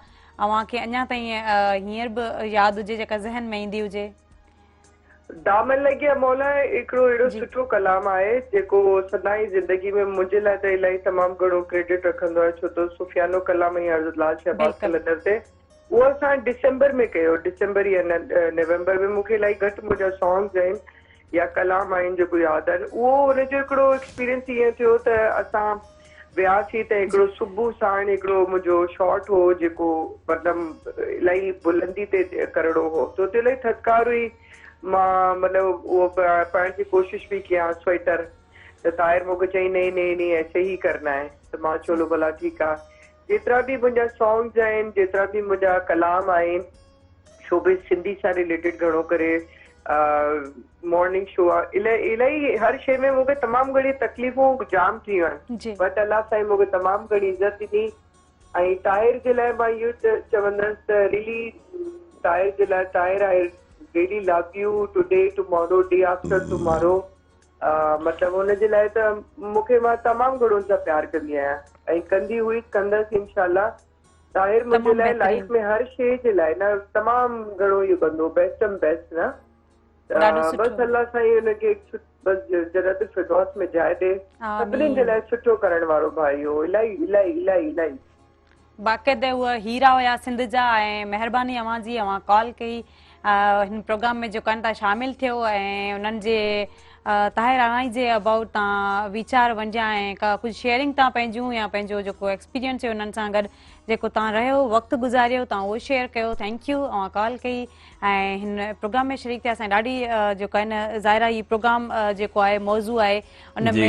اوهان کي اڃا تائين هينئر به ياد هجي جيڪا ذهن ۾ ايندي هجي. دامن لڳيا مولا هڪڙو اهڙو سٺو ڪلام آهي جيڪو سدائين زندگي ۾ منهنجي لاء ته الاهي تمام گهڻو ڪريڊٽ رکندو آهي ڇو ته صوفيانو ڪلام ۽ حضرت لال شهباز قلندر تي اهو اسان ڊسمبر ۾ ڪيو ڊسمبر يا نومبر ۾ مون کي الاهي گهٽ منهنجا سانگز آهن يا ڪلام آهن جيڪو ياد آهن اهو ان جو هڪڙو ايڪسپيرينس ائين ٿيو ته اسان وياسين ته هڪڙو صبح ساڻ هڪڙو منهنجو شاٽ هو جيڪو مطلب الاهي بلندي تي ڪرڻو هو ته اتي الاهي ٿڌڪار هئي مان مطلب اهو پائڻ جي ڪوشش پئي ڪيان سوئيٽر ته طاهر مون کي چئي نهين نهين نهين ايسي هي ڪرنا هي ته مان چولو ڀلا ٺيڪ آ جيترا به منهنجا سانگز آهن جيترا به منهنجا ڪلام آهن شوبز سنڌي سان رليٽيڊ گهڻو ڪري مارننگ شو آ الائي الائي هر شي ۾ مونکي تمام گهڻي تڪليفون جام ٿيون آهن بٽ الله سائين مونکي تمام گهڻي عزت ڏني ۽ طاهر جي لاء مان اهو چوندس ته ريلي طاهر جي لاء Tahir I really love you today tomorrow day after tomorrow مطلب ان جي لاء ته مونکي مان تمام گهڻو ان سان پيار ڪندي آهيان ۽ ڪندي هئي ڪندس انشاء الله طاهر منهنجي لاء لائف ۾ هر شيء جي لاء نه تمام گهڻو اهو ڪندو بيسٽ ام بيسٽ نه بس الله سائين ان کي بس جنت الفردوس ۾ جاء ڏي سڀني جي لاء سٺو ڪرڻ وارو ڀائي هو الاهي الاهي الاهي الاهي. باقاعده هو هيرا هيا سنڌ جا ۽ مهرباني اوهان جي اوهان ڪال ڪئي هن پروگرام ۾ جيڪو آهن تان شامل ٿيو ۽ انهن جي طاهر آرائين جي ابائوٽ تان ويچار ونڊيا ۽ ڪا ڪجهه شيئرنگ تان پنهنجون يا پنهنجو جيڪو ايڪسپيرينس هيو انهن سان گڏ جيڪو تان رهيو وقت گذاريو تان اهو شيئر ڪيو thank you اوهان ڪال ڪئي ۽ هن پروگرام ۾ شريڪ ٿيا اسان ڏاڍي جيڪو آهي نه ظاهر آهي هي پروگرام جيڪو آهي موضوع آهي ان ۾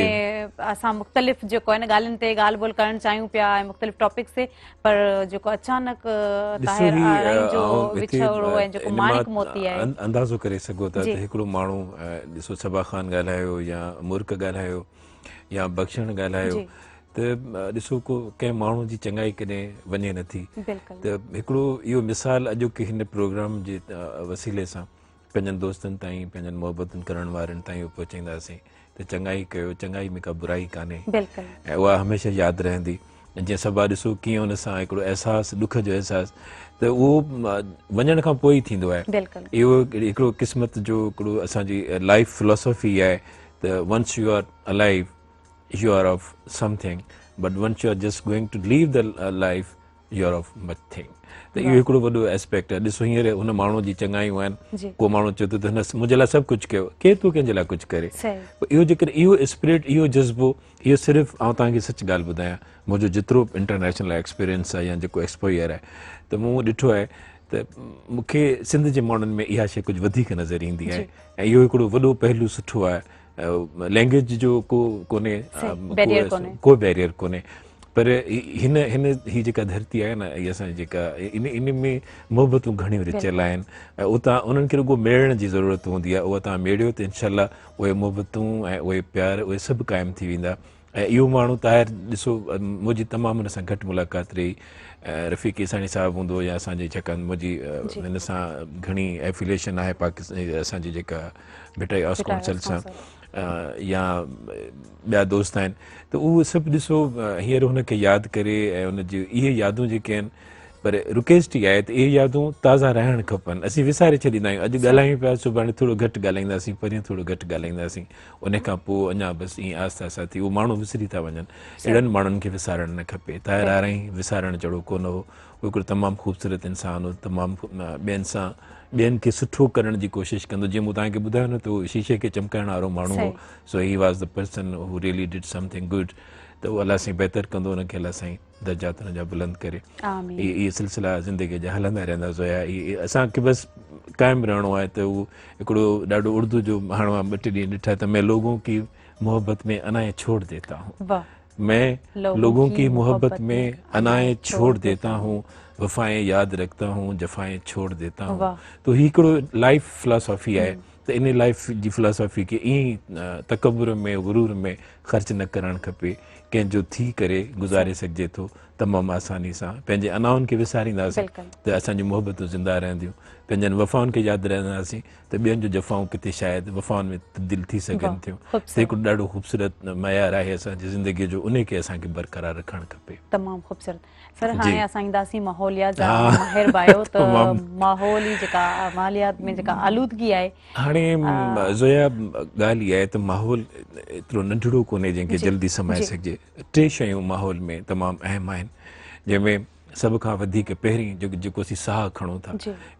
اسان مختلف جيڪو آهي نه ڳالهين تي ڳالهه ٻولهه ڪرڻ چاهيون پيا ۽ مختلف ٽاپڪس تي پر جيڪو اچانڪ طاهر آرائين جو وڇوڙو ۽ جيڪو ماڻڪ موتي آهي. اندازو ڪري سگهو ٿا ته هڪڙو ماڻهو ڏسو صبا خان ڳالهايو يا مرڪ ڳالهايو يا بخشڻ ڳالهايو ته ڏسو ڪو ڪنهن ماڻهو جي چڱائي ڪڏهن وڃي نٿي ته هڪڙو اهو مثال اڄوڪي هن پروگرام جي وسيلي سان پنهنجن دوستن تائين پنهنجن محبتن ڪرڻ وارن تائين اهو پهچائينداسين ته چڱائي ڪيو چڱائي ۾ ڪا برائي ڪانهي بلڪل ۽ اها هميشه ياد رهندي جيئن صبا ڏسو ڪيئن ان سان هڪڙو احساس ڏک جو احساس ته اهو وڃڻ کان پوء ئي ٿيندو آهي بلڪل اهو هڪڙو قسمت جو هڪڙو اسان جي لائف فلاسافي آهي ته once you are alive you are of something but once you are just going to leave the life you are of much thing ته اهو هڪڙو وڏو اسپيڪٽ آهي ڏسو هينئر هن ماڻهو جي چڱايون آهن ڪو ماڻهو چئي ٿو ته هن منهنجي لاء سڀ ڪجهه ڪيو ڪير ٿو ڪنهن جي لاء ڪجهه ڪري اهو جيڪڏهن اهو اسپرٽ اهو جذبو اهو صرف آئون توهان کي سچ ڳالهه ٻڌايان منهنجو جيترو انٽرنيشنل ايڪسپيرينس آهي يا جيڪو ايڪسپوئر آهي ته مون ڏٺو آهي ته مون کي سنڌ جي ماڻهن ۾ اها شيء ڪجهه وڌيڪ نظر ايندي آهي ۽ اهو هڪڙو وڏو پهلو سٺو آهي لينگويج جو ڪو ڪونهي ڪو بيريئر ڪونهي پر هن هن هي جيڪا ڌرتي آهي نه هي اسان جي جيڪا ان ان ۾ محبتون گهڻيون رچيل آهن ۽ اتان انهن کي رڳو ميڙڻ جي ضرورت هوندي آهي اها تان ميڙيو ته انشاء الله اهي محبتون ۽ اهي پيار اهي سڀ قائم ٿي ويندا ۽ اهو ماڻهو طاهر ڏسو منهنجي تمام هن سان گهٽ ملاقات رهي رفيق عيساڻي صاحب هوندو يا اسان جي ڇاڪاڻ منهنجي هن سان گهڻي افيليشن آهي پاڪستان اسان جي جيڪا ڀٽائي آرٽس ڪائونسل سان يا ٻيا دوست آهن ته اهو سڀ ڏسو هينئر هن کي ياد ڪري ۽ ان جي اهي يادون جيڪي آهن پر رڪويسٽ اها آهي ته اهي يادون تازا رهڻ کپن اسين وساري ڇڏيندا آهيون اڄ ڳالهايون پيا سڀاڻي ٿورو گهٽ ڳالهائينداسين پرينء ٿورو گهٽ ڳالهائينداسين ان کان پوء اڃا بس ائين آهستي آهستي ٿي اهو ماڻهو وسري ٿا وڃن اهڙن ماڻهن کي وسارڻ نه کپي طاهر آرائين وسارڻ جهڙو ڪونه هو هو هڪڙو تمام خوبصورت انسان هو تمام ٻين سان ٻين کي سٺو ڪرڻ جي ڪوشش ڪندو جيئن مون توهان کي ٻڌايو نه ته هو شيشي کي چمڪائڻ وارو ماڻهو هو so he was the person who really did something good ته اهو الله سائين بهتر ڪندو ان کي الله سائين درجات ان جا بلند ڪري اهي سلسلا زندگي جا هلندا رهندا زويا اهي اسان کي بس قائم رهڻو آهي ته هو هڪڙو ڏاڍو اردو جو هاڻ مان ٻه ٽي ڏينهن ڏٺا ته مين لوگون ڪي محبت ۾ انائين ڇوڙ ديتا هون مين لوگون ڪي محبت ۾ انائين ڇوڙ ديتا هون وفائين ياد رکتا هون جفائين ڇوڙ ديتا هون تو هي هڪڙو لائف فلاسافي آهي ته ان لائف جي فلاسافي کي ائين تڪبر ۾ غرور ۾ خرچ نه ڪرڻ کپي ڪنهن جو ٿي ڪري گذاري سگهجي ٿو تمام آساني سان پنهنجي انائن کي وسارينداسين ته اسان جون محبتون زنده رهنديون پنهنجن وفائن کي ياد رهنداسين ته ٻين جون جفائون ڪٿي شايد وفائن ۾ تبديل ٿي سگهن ٿيون ته هڪڙو ڏاڍو خوبصورت معيار آهي اسان جي زندگي جو انهي کي اسان کي برقرار رکڻ کپي. تمام خوبصورت سر هاڻي اسان اينداسين ماحوليات جا ماهر به آهيو ته ماحول جي جيڪا ماحوليات ۾ جيڪا آلودگي آهي هاڻي زويا ڳالهه اها آهي ته ماحول ايترو ننڍڙو ڪونهي جنهن کي جلدي سمائي سگهجي. ٽي شيون ماحول ۾ تمام اهم آهن جنهن ۾ سڀ کان وڌيڪ پهرين جيڪو اسين ساهه کڻون ٿا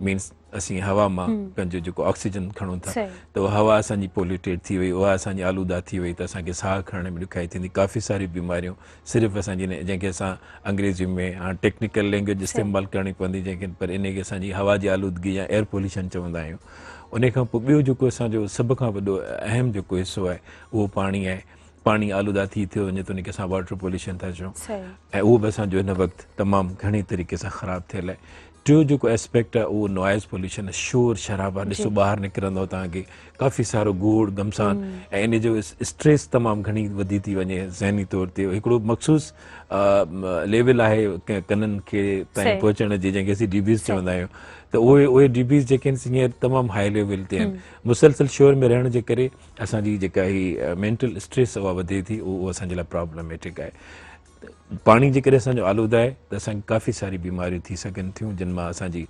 مينس اسين هوا مان پنهنجو جيڪو آڪسيجن کڻون ٿا ته اها هوا اسان جي پوليوٽيڊ ٿي وئي اها اسان جي آلوده ٿي وئي ته اسان کي ساهه کڻڻ ۾ ڏکيائي ٿيندي ڪافي ساريون بيماريون صرف اسان جي جنهن کي اسان انگريزي ۾ هاڻ ٽيڪنيڪل لينگويج استعمال ڪرڻي پوندي جنهن کي پر انهي کي اسان جي هوا جي آلودگي يا ايئر پوليوشن چوندا آهيون انهي کان پوء ٻيو جيڪو اسان جو سڀ کان وڏو اهم جيڪو حصو آهي اهو پاڻي آهي پاڻي آلوده ٿي ٿيو وڃي ته ان کي اسان واٽر پوليوشن ٿا چئون ۽ اهو به اسان جو هن وقت تمام گهڻي طريقي سان خراب ٿيل آهي ٽيون جيڪو اسپيڪٽ آهي اهو نوائز پوليوشن شور شرابا ڏسو ٻاهر نڪرندو توهان کي ڪافي سارو گوڙ گهمسان ۽ ان جو اسٽريس تمام گهڻي وڌي ٿي وڃي ذهني طور تي هڪڙو مخصوص ليول آهي ڪنن کي تائين پهچڻ جي جنهن کي اسين ڊي بيز چوندا آهيون ته اهي اهي ڊي بيز جيڪي آهن هينئر تمام هائي ليول تي آهن مسلسل شور ۾ رهڻ جي ڪري اسان جي جيڪا هي مينٽل اسٽريس اها وڌي ٿي اهو اسان جي لاء پرابلميٽڪ آهي پاڻي جيڪڏهن اسان جو آلوده آهي ته اسان کي ڪافي ساري بيماريون ٿي سگهن ٿيون جن مان اسان جي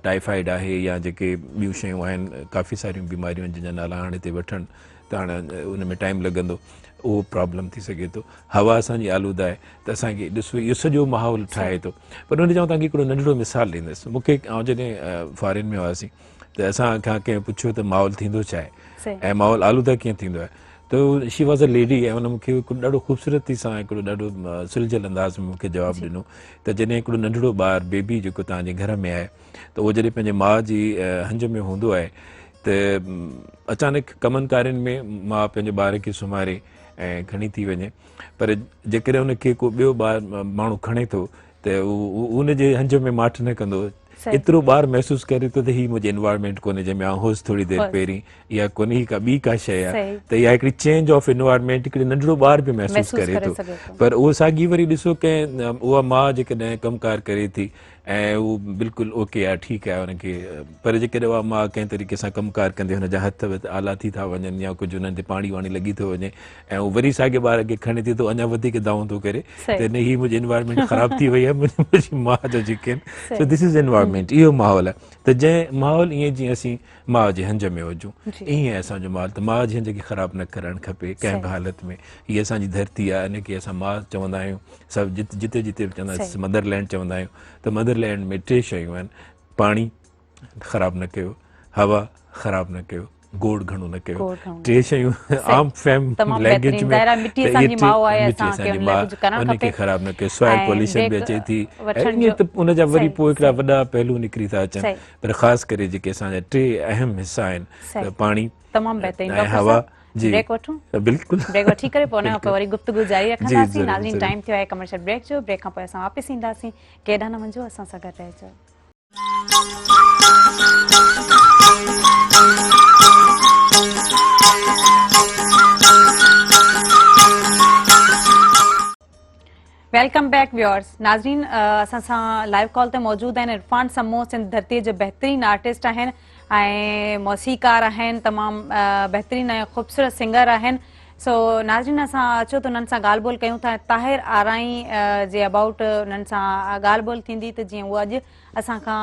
ٽائيفائيڊ آهي يا جيڪي ٻيون شيون آهن ڪافي ساريون بيماريون آهن جن جا نالا هاڻي هتي وٺڻ ته هاڻي ان ۾ ٽائيم لڳندو اهو پرابلم ٿي سگهي ٿو هوا اسان جي آلوده آهي ته اسان کي ڏسو اهو سڄو ماحول ٺاهي ٿو پر ان جو توهان کي هڪڙو ننڍڙو مثال ڏيندس مون کي آئون جڏهن فارين ۾ هئاسين ته اسان کان ڪنهن پڇيو ته ماحول ٿيندو ڇا آهي ۽ ماحول آلوده ڪيئن ٿيندو آهي ته شي واز ا ليڊي ۽ ان مون کي هڪ ڏاڍو خوبصورتي سان هڪڙو ڏاڍو سلجهيل انداز ۾ مون کي جواب ڏنو ته جڏهن هڪڙو ننڍڙو ٻار بيبي جيڪو توهان جي گهر ۾ آهي ته اهو جڏهن پنهنجي ماء جي هنج ۾ هوندو آهي ته اچانڪ ڪمن ڪارين ۾ ماء پنهنجي ٻار کي سمهاري ۽ کڻي ٿي وڃي پر جيڪڏهن ان کي ڪو ٻيو ٻار ماڻهو کڻي ٿو ته هو ان جي هنج ۾ ماٺ نه ڪندو ايترو ٻار محسوس ڪري ٿو ته هي منهنجي انوائرمينٽ ڪونهي جنهن ۾ آئون هوس ٿوري دير پهرين اها ڪونهي هي ڪا ٻي ڪا شيء آهي ته اها هڪڙي چينج آف انوائرمينٽ هڪڙي ننڍڙو ٻار به محسوس ڪري ٿو پر اهو ساڳي وري ڏسو ڪنهن اها ماء جيڪڏهن ڪم ڪار ڪري ٿي ۽ هو بلڪل اوڪي آهي ٺيڪ آهي ان کي پر جيڪڏهن اها ماء ڪنهن طريقي سان ڪم ڪار ڪندي هن جا هٿ وٿ آلا ٿي ٿا وڃن يا ڪجهه انهن تي پاڻي واڻي لڳي ٿو وڃي ۽ هو وري ساڳي ٻار کي کڻي ٿي ته اڃا وڌيڪ دانهون ٿو ڪري ته نه هي منهنجي انوائرمينٽ خراب ٿي وئي آهي منهنجي ماء جو جيڪي آهن سو دس از انوائرمينٽ اهو ماحول آهي ته جنهن ماحول ائين جيئن اسين ماء جي هنج ۾ هجون ائين اسان جو ماحول ته ماء جي هنج کي خراب نه ڪرڻ کپي ڪنهن به حالت ۾ هي اسان جي ڌرتي آهي ان کي اسان ماء چوندا آهيون سڀ جتي جتي به چوندا آهيون مدر لينڊ چوندا آهيون ته مدر لينڊ ۾ ٽي شيون آهن پاڻي خراب نه ڪيو، هوا خراب نه ڪيو، گوڙ گهڻو نه ڪيو. ٽي شيون عام فهم لينگويج ۾ مٽي اسان جي ماء آهي اسان کي ان لاء ڪجهه ڪرڻ کپي ان کي خراب نه ڪيو سوائل پوليوشن به اچي ٿي ائين ته ان جا وري پوء هڪڙا وڏا پهلو نڪري ٿا اچن پر خاص ڪري جيڪي اسان جا ٽي اهم حصا آهن ته پاڻي تمام بهترين ۽ هوا جي بريڪ وٺون بلڪل بريڪ وٺي ڪري پوء ان کان پوء وري گفتگو جاري رکنداسين ناظرين ٽائيم ٿيو آهي ڪمرشل بريڪ جو بريڪ کان پوء اسان واپس اينداسين ڪيڏانهن نه وڃجو اسان سان گڏ رهجو. Welcome back viewers ناظرين اسان سان لائيو ڪال تي موجود آهن عرفان سمون سنڌ ڌرتي جو بهترين آرٽسٽ آهن ۽ موسيقار آهن تمام بهترين ۽ خوبصورت سنگر آهن سو ناظرين اسان اچو ته انهن سان ڳالهه ٻولهه ڪيون ٿا طاهر آرائين جي ابائوٽ انهن سان ڳالهه ٻولهه ٿيندي ته جيئن هو اڄ اسان کان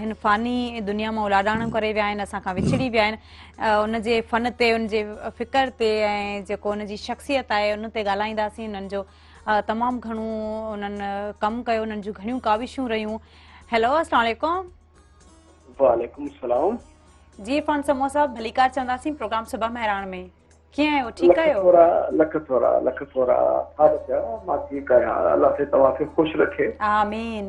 هن فاني دنيا مان لاڏاڻو ڪري ويا آهن اسان کان وڇڙي ويا آهن ان جي فن تي ان جي فڪر تي ۽ جيڪو ان جي شخصيت آهي ان تي ڳالهائينداسين انهن جو تمام گهڻو انهن ڪم ڪيو انهن جون گهڻيون ڪاوشون رهيون هيلو السلام عليڪم وعليڪم السلام جي عرفان سمون صاحب ڀليڪار چونداسين پروگرام صبح مهراڻ ۾ ڪيئن آهيو ٺيڪ آهيو؟ لک ٿورا لک ٿورا لک ٿورا ها بچا مان ٺيڪ آهيان الله سائين توهان کي خوش رکي. آمين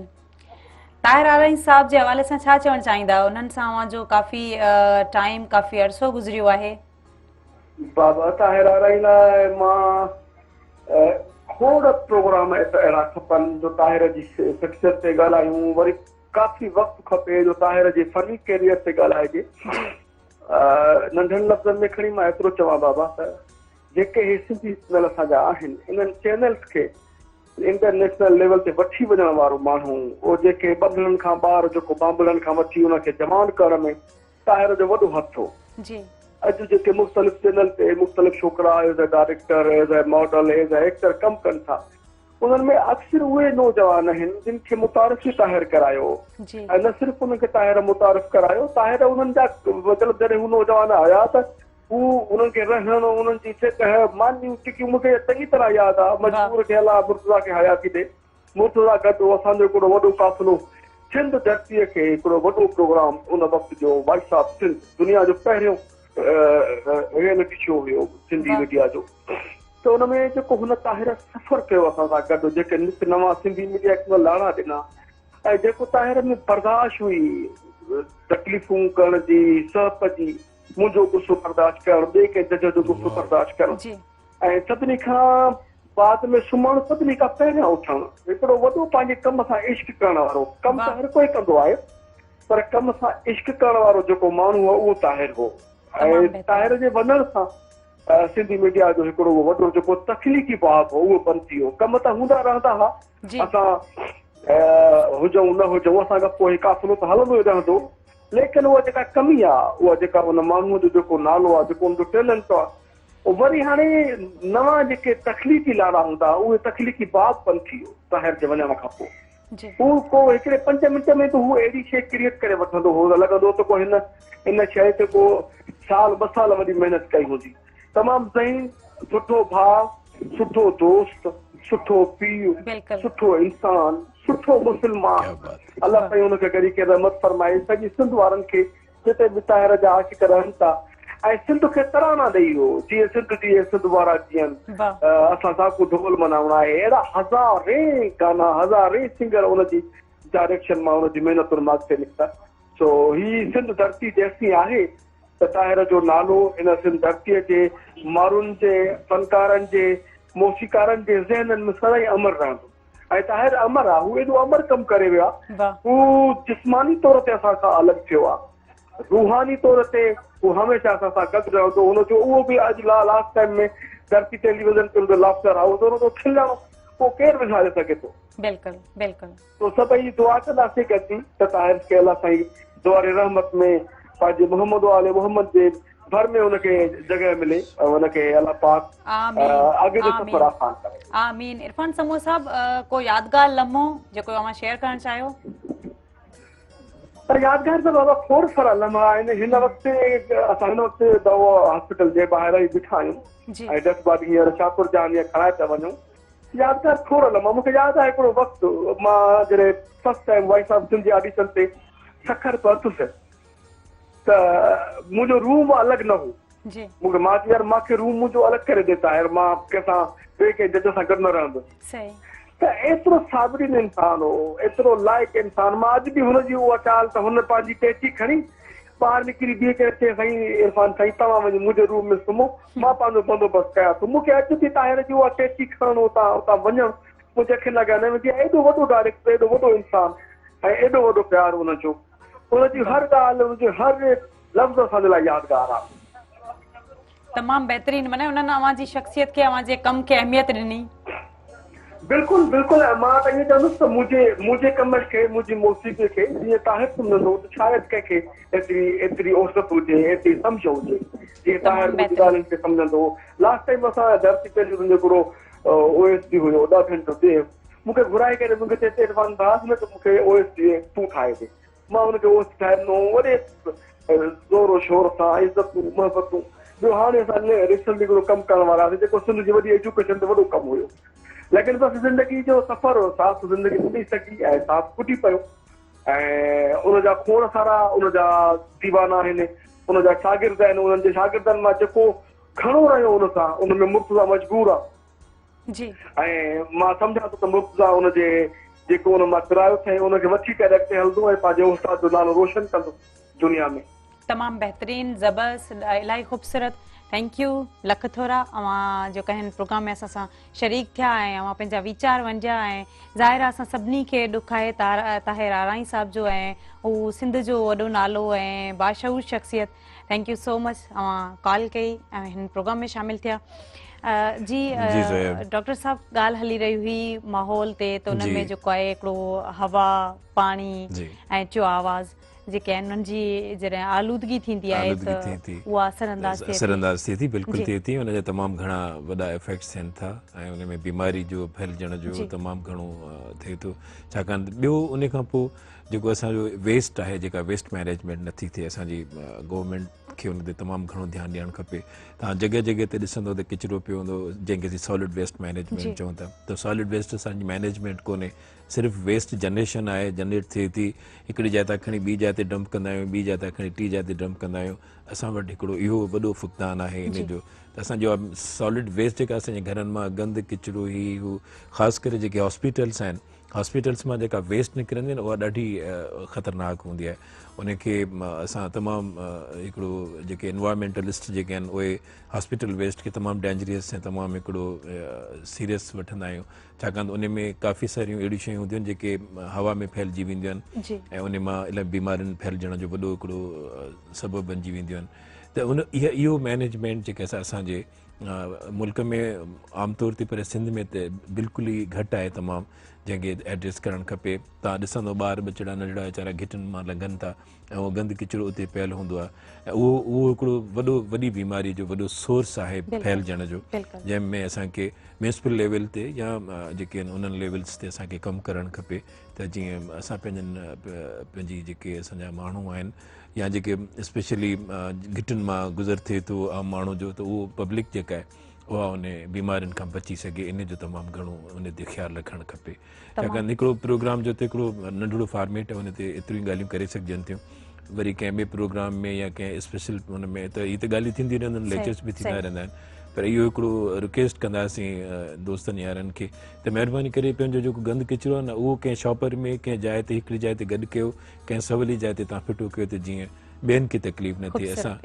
طاهر آرائين صاحب جي حوالي سان ڇا چوڻ چاهيندا انهن سان اوهان جو ڪافي ٽائيم ڪافي عرصو گذريو آهي. بابا طاهر آرائين لاء مان کوڙ پروگرام اهڙا کپن جو طاهر جي شخصيت تي ڳالهايون وري ڪافي وقت کپي جو طاهر جي فني ڪيريئر تي ڳالهائجي. ننڍن لفظن ۾ کڻي مان ايترو چوان بابا ته جيڪي هي سنڌي چينل اسان جا آهن انهن چينلز کي انٽرنيشنل ليول تي وٺي وڃڻ وارو ماڻهو، اهو جيڪي ٻنڌڻن کان ٻار جيڪو بانبڙن کان وٺي ان کي جوان ڪرڻ ۾ طاهر جو وڏو هٿ هو. جي. اڄ جيڪي مختلف چينل تي مختلف ڇوڪرا as a director, as a model, as a actor ڪم ڪن ٿا انهن ۾ اڪثر اهي نوجوان آهن جن کي متعارف ئي طاهر ڪرايو ۽ نه صرف انهن کي طاهر متعارف ڪرايو طاهر انهن جا مطلب جڏهن هو نوجوان آيا ته هو انهن کي رهڻ انهن جي جڳهه مانيون ٽڪيون مون کي چڱي طرح ياد آ مجبور کي الله مرتضيٰ کي حياتي ڏي مرتضيٰ گڏ اسان جو هڪڙو وڏو قافلو سنڌ ڌرتيء کي هڪڙو وڏو پروگرام ان وقت جو وائس آف سنڌ دنيا جو پهريون ريئلٽي شو هيو سنڌي ميڊيا جو ته ان ۾ جيڪو هن طاهر سفر ڪيو اسان سان گڏ جيڪي نت نوان سنڌي ميڊيا کي لاڙا ڏنا ۽ جيڪو طاهر ۾ برداشت هئي تڪليفون ڪرڻ جي سهپ جي منهنجو غصو برداشت ڪرڻ، ٻئي ڪنهن جج جو غصو برداشت ڪرڻ ۽ سڀني کان بعد ۾ سمهڻ، سڀني کان پهريان اٿڻ، هڪڙو وڏو پنهنجي ڪم سان عشق ڪرڻ وارو، ڪم ته هر ڪوئي ڪندو آهي پر ڪم سان عشق ڪرڻ وارو جيڪو ماڻهو هو اهو طاهر هو ۽ طاهر جي وڃڻ سان سنڌي ميڊيا جو هڪڙو اهو وڏو جيڪو تخليقي باب هو اهو بند ٿي ويو. ڪم ته هوندا رهندا ها، اسان هجون نه هجون اسان کان پوء هي قافلو ته هلندو ئي رهندو ليڪن اها جيڪا ڪمي آ، اها جيڪا ان ماڻهوء جو جيڪو نالو آ، جيڪو ان جو ٽيلنٽ آ، اهو وري هاڻي نوان جيڪي تخليقي لاڙا هوندا، اهي تخليقي باب بند ٿي ويو طاهر جي وڃڻ کان پوء. هو ڪو هڪڙي پنج منٽ ۾ به هو اهڙي شيء ڪريئيٽ ڪري وٺندو هو ته لڳندو هو ته ڪو هن ان شيء تي ڪو سال ٻه سال وڏي محنت ڪئي هوندي. تمام ذهين، سٺو ڀاء، سٺو دوست، سٺو پيء، سٺو انسان، سٺو مسلمان. الله سائين ان کي غريق رحمت فرمائي. سڄي سنڌ وارن کي جتي به طاهر جا عاشق رهن ٿا ۽ سنڌ کي ترانا ڏئي ويو جيئي سنڌ جيئي سنڌ وارا جيئن اسان ساڪو ڍول منائڻو آهي اهڙا هزارين گانا هزارين سنگر ان جي ڊائريڪشن مان ان جي محنتن مان اڳتي نڪتا سو هي سنڌ ڌرتي جيسين آهي ته طاهر جو نالو هن سنڌ ڌرتيء جي ماڻهن جي، فنڪارن جي، موسيقارن جي ذهنن ۾ سدائين امر رهندو ۽ طاهر امر آ، هو ايڏو امر ڪم ڪري ويو آ، هو جسماني طور تي اسان کان الڳ ٿيو آ، روحاني طور تي هو هميشه اسان سان گڏ رهندو، هن جو اهو به اڄ لاسٽ ٽائيم ۾ ڌرتي ٽيليويزن تي هن جو لافٽر هائوس هن جو کلڻ اهو ڪير وساري سگهي ٿو. بلڪل بلڪل. سو سڀئي دعا ڪنداسين گڏجي ته طاهر کي الله سائين دعا رحمت ۾ پنهنجي محمد و آل محمد جي ڀر ۾ ان کي جڳهه ملي ۽ ان کي الله پاڪ اڳي جو سفر آسان ڪري. آمين. عرفان سمون صاحب ڪو يادگار لمحو جيڪو اوهان شيئر ڪرڻ چاهيو؟ پر يادگار ته بابا کوڙ سارا لمحا آهن هن وقت اسان هن وقت دوا هاسپيٽل جي ٻاهر ئي بيٺا آهيون ۽ ڊيٿ باڊي هينئر شاهپور جهانيء کڻائي پيا وڃون يادگار کوڙ لمحا مون کي ياد آهي هڪڙو وقت مان جڏهن first time Voice of Sindh جي آڊيشن تي سکر پهتس ته منهنجو روم الڳ نه هو مون کي مان چيو يار مان کي روم منهنجو الڳ ڪري ڏي طاهر مان ڪنهن سان ٻئي ڪنهن جج سان گڏ نه رهندس ته ايترو صابرين انسان هو ايترو لائق انسان مان اڄ به هن جي اها ڳالهه ته هن پنهنجي ٽيچي کڻي ٻاهر نڪري بيهي ڪري چيائين سائين عرفان سائين توهان وڃي منهنجي روم ۾ سمهو مان پنهنجو بندوبست ڪيان ٿو. مون کي اڄ به طاهر جي اها ٽيچي کڻڻ اتان اتان وڃڻ منهنجي اکين اڳيان نه ويندي آهي. ايڏو وڏو ڊائريڪٽر ايڏو وڏو انسان ۽ ايڏو وڏو پيار ان جو. ان جي هر ڳالهه ان جو هر لفظ اسان جي لاء يادگار آهي. تمام بهترين معنيٰ انهن اوهان جي شخصيت کي اوهان جي ڪم کي اهميت ڏني. بلڪل بلڪل ۽ مان ته ائين چوندس ته منهنجي منهنجي ڪم کي منهنجي موسيقي کي جيئن طاهر سمجهندو هو ته شايد ڪنهن کي ايتري ايتري اوسط هجي ايتري سمجهه هجي جيئن طاهر منهنجي ڳالهين کي سمجهندو هو لاسٽ ٽائيم اسان ڌرتي ٽيليوزن جو هڪڙو او ايس ڊي هيو ڏاڍن جو ڏيهه مون کي گهرائي ڪري مون کي چئي ته عرفان ڀاء هن ته مون کي او ايس ڊي تون ٺاهي ڏي مان ان کي اوس ٺاهي ڏنو وڏي زور و شور سان عزتون محبتون ٻيو هاڻي اسان ريسنٽلي هڪڙو ڪم ڪرڻ وارا هئاسين جيڪو سنڌ جي وڏي ايجوڪيشن تي وڏو ڪم هيو ليڪن بس زندگي جو سفر هو ساٿ زندگي نه ڏئي سگهي ۽ ساٿ ڦٽي پيو ۽ ان جا کوڙ سارا ان جا ديوانا آهن ان جا شاگرد آهن انهن جي شاگردن مان جيڪو گهڻو رهيو ان سان ان ۾ مرتضيٰ مجبور آهي جي. ۽ مان سمجهان ٿو ته مرتضيٰ ان جي جيڪو ان مان پرايو اٿئي ان کي وٺي ڪري اڳتي هلندو ۽ پنهنجي استاد جو نالو روشن ڪندو دنيا ۾. تمام بهترين زبرست الاهي خوبصورت thank you lakh ٿورا اوهان جو ڪنهن پروگرام ۾ اسان سان شريڪ ٿيا ۽ اوهان پنهنجا ويچار ونڊيا ۽ ظاهر آهي اسان سڀني کي ڏک آهي طاهر آرائين صاحب جو ۽ هو سنڌ جو وڏو نالو ۽ باشعور شخصيت thank you so much اوهان ڪال ڪئي ۽ هن پروگرام ۾ شامل ٿيا. جي ڊاڪٽر صاحب ڳالهه هلي رهي هئي ماحول تي ته ان ۾ جيڪو آهي هڪڙو هوا پاڻي ۽ ٽيون آواز جيڪي آهن انهن جي جڏهن آلودگي ٿيندي آهي ته اها اثر انداز ٿئي ٿي. اثر انداز ٿئي ٿي بلڪل ٿئي ٿي ان جا تمام گهڻا وڏا افيڪٽس ٿين ٿا ۽ ان ۾ بيماري جو ڦهلجڻ جو تمام گهڻو ٿئي ٿو ڇاڪاڻ ته ٻيو ان کان پوء جيڪو اسان جو ويسٽ آهي جيڪا ويسٽ مينيجمينٽ نٿي ٿئي اسان جي گورنمينٽ کي ان تي تمام گهڻو ڌيان ڏيڻ کپي. توهان جڳهه جڳهه تي ڏسندو ته ڪچرو پيو هوندو جنهن کي اسين سالڊ ويسٽ مينيجمينٽ چئون ٿا ته سالڊ ويسٽ اسان جي مينيجمينٽ ڪونهي صرف ويسٽ جنريشن آهي جنريٽ ٿئي ٿي هڪڙي جاء تان کڻي ٻي جاء تي ڊمپ ڪندا آهيون ٻي جاء تان کڻي ٽي جاء تي ڊمپ ڪندا آهيون اسان وٽ هڪڙو اهو وڏو فقدان آهي ان جو ته اسان جو سالڊ ويسٽ جيڪا اسان جي گهرن مان گند ڪچرو هي هو خاص ڪري جيڪي هاسپيٽلس آهن هاسپيٽلس مان جيڪا ويسٽ نڪرندي آهي نه اها ڏاڍي خطرناڪ هوندي آهي ان کي اسان تمام هڪڙو جيڪي انوائرمينٽلسٽ جيڪي آهن اهي هاسپيٽل ويسٽ کي تمام ڊينجريس ۽ تمام هڪڙو سيريس وٺندا آهيون ڇاڪاڻ ته ان ۾ ڪافي ساريون اهڙيون شيون هونديون آهن جيڪي هوا ۾ ڦهلجي وينديون آهن ۽ ان مان الاهي بيمارين ڦهلجڻ جو وڏو هڪڙو سبب بنجي وينديون آهن ته ان اهو مينيجمينٽ جيڪا اسان جي ملڪ ۾ عام طور تي پر سنڌ ۾ ته بلڪل ئي گهٽ آهي تمام جنهن کي ايڊريس ڪرڻ کپي توهان ڏسندو ٻار ٻچڙا ننڍڙا ويچارا گهٽين مان لنگهن ٿا ۽ اهو گند ڪچرو اتي پيل هوندو آهي ۽ اهو اهو هڪڙو وڏو وڏي بيماري جو وڏو سورس آهي ڦهلجڻ جو جنهن ۾ اسان کي ميونسپل ليول تي يا جيڪي آهن انهن ليولس تي اسان کي ڪم ڪرڻ کپي ته جيئن اسان پنهنجن پنهنجي جيڪي اسان جا ماڻهو آهن يا جيڪي اسپيشلي گهٽين مان گذر ٿئي ٿو عام ماڻهو جو ته اهو پبلڪ جيڪا آهي اها ان بيمارين کان بچي سگهي ان جو تمام گهڻو ان تي خيال رکڻ کپي ڇاڪاڻ هڪڙو پروگرام جو ته هڪڙو ننڍڙو فارميٽ آهي ان تي ايتريون ڳالهيون ڪري سگهجن ٿيون وري ڪنهن ٻئي پروگرام ۾ يا ڪنهن اسپيشل ان ۾ ته هي ته ڳالهيون ٿينديون رهنديون آهن ليڪچرس به ٿيندا رهندا آهن پر اهو هڪڙو رڪويسٽ ڪنداسين دوستن يارن کي ته مهرباني ڪري پنهنجو جيڪو گند ڪچرو آهي نه اهو ڪنهن شاپر ۾ ڪنهن جاء تي هڪڙي جاء تي گڏ ڪيو ڪنهن سولي جاء تي توهان ڦٽو ڪيو ته جيئن ٻين کي تڪليف نه ٿئي اسان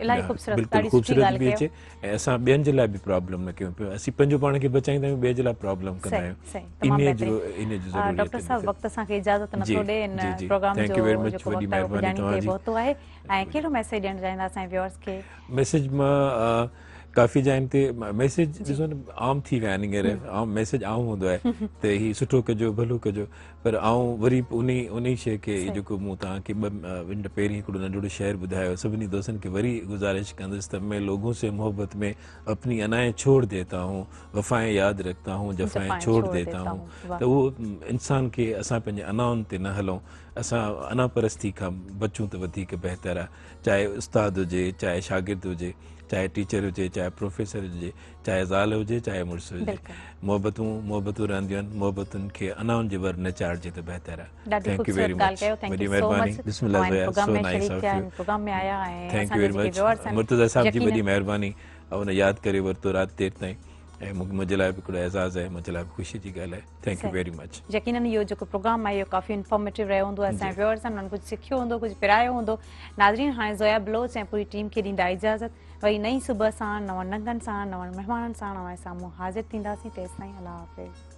بلڪل خوبصورت به اچي ۽ اسان ٻين جي لاء به پرابلم نه ڪيون اسين پنهنجو پاڻ کي بچائيندا آهيون ٻئي جي لاء پرابلم ڪندا آهيون انهي جو انهي جو ضروري ڊاڪٽر صاحب وقت اسان کي اجازت نه ٿو ڏي ان پروگرام جو جيڪو وقت آهي پڄاڻي تي پهتو آهي ۽ ڪهڙو ميسيج ڏيڻ چاهيندا اسان جي ويورز کي ميسيج مان ڪافي جاين تي ميسيج ڏسو نه عام ٿي ويا آهن هينئر عام ميسيج عام هوندو آهي ته هي سٺو ڪجو ڀلو ڪجو پر آئون وري به انهي انهي شيء کي جيڪو مون توهان کي ٻه منٽ پهرين هڪڙو ننڍڙو شعر ٻڌايو سڀني دوستن کي وري گذارش ڪندس ته مين لوگون سي محبت ۾ اپني انائين ڇوڙ ديتا هون وفائين ياد رکتا هون جفائين ڇوڙ ديتا هون ته اهو انسان کي اسان پنهنجي انائن تي نه هلون اسان انا پرستي کان بچون ته وڌيڪ بهتر آهي چاهي استاد هجي چاهي شاگرد هجي چاهي ٽيچر هجي چاهي پروفيسر هجي چاهي زال هجي چاهي مڙس هجي محبتون محبتون رهنديون آهن محبتن کي انائن جي ور نه چاڙهجي ته بهتر آهي thank you ويري مچ وڏي مهرباني بسم الله Zoya so nice of you thank you very much Murtaza صاحب جي وڏي مهرباني ان ياد ڪري ورتو رات دير تائين ۽ منهنجي لاء به هڪڙو اعزاز آهي منهنجي لاء به خوشي جي ڳالهه آهي thank you ويري مچ يقينن اهو جيڪو پروگرام آهي اهو ڪافي انفارميٽو رهيو هوندو اسان جي ويورز انهن ڪجهه سکيو هوندو ڪجهه پرايو هوندو ناظرين هاڻي زويا بلوچ ۽ پوري ٽيم کي ڏيندا اجازت وري نئين صبح سان نون رنگن سان نون مهمانن سان اوهان جي سامهون حاضر ٿينداسين تيستائين الله حافظ.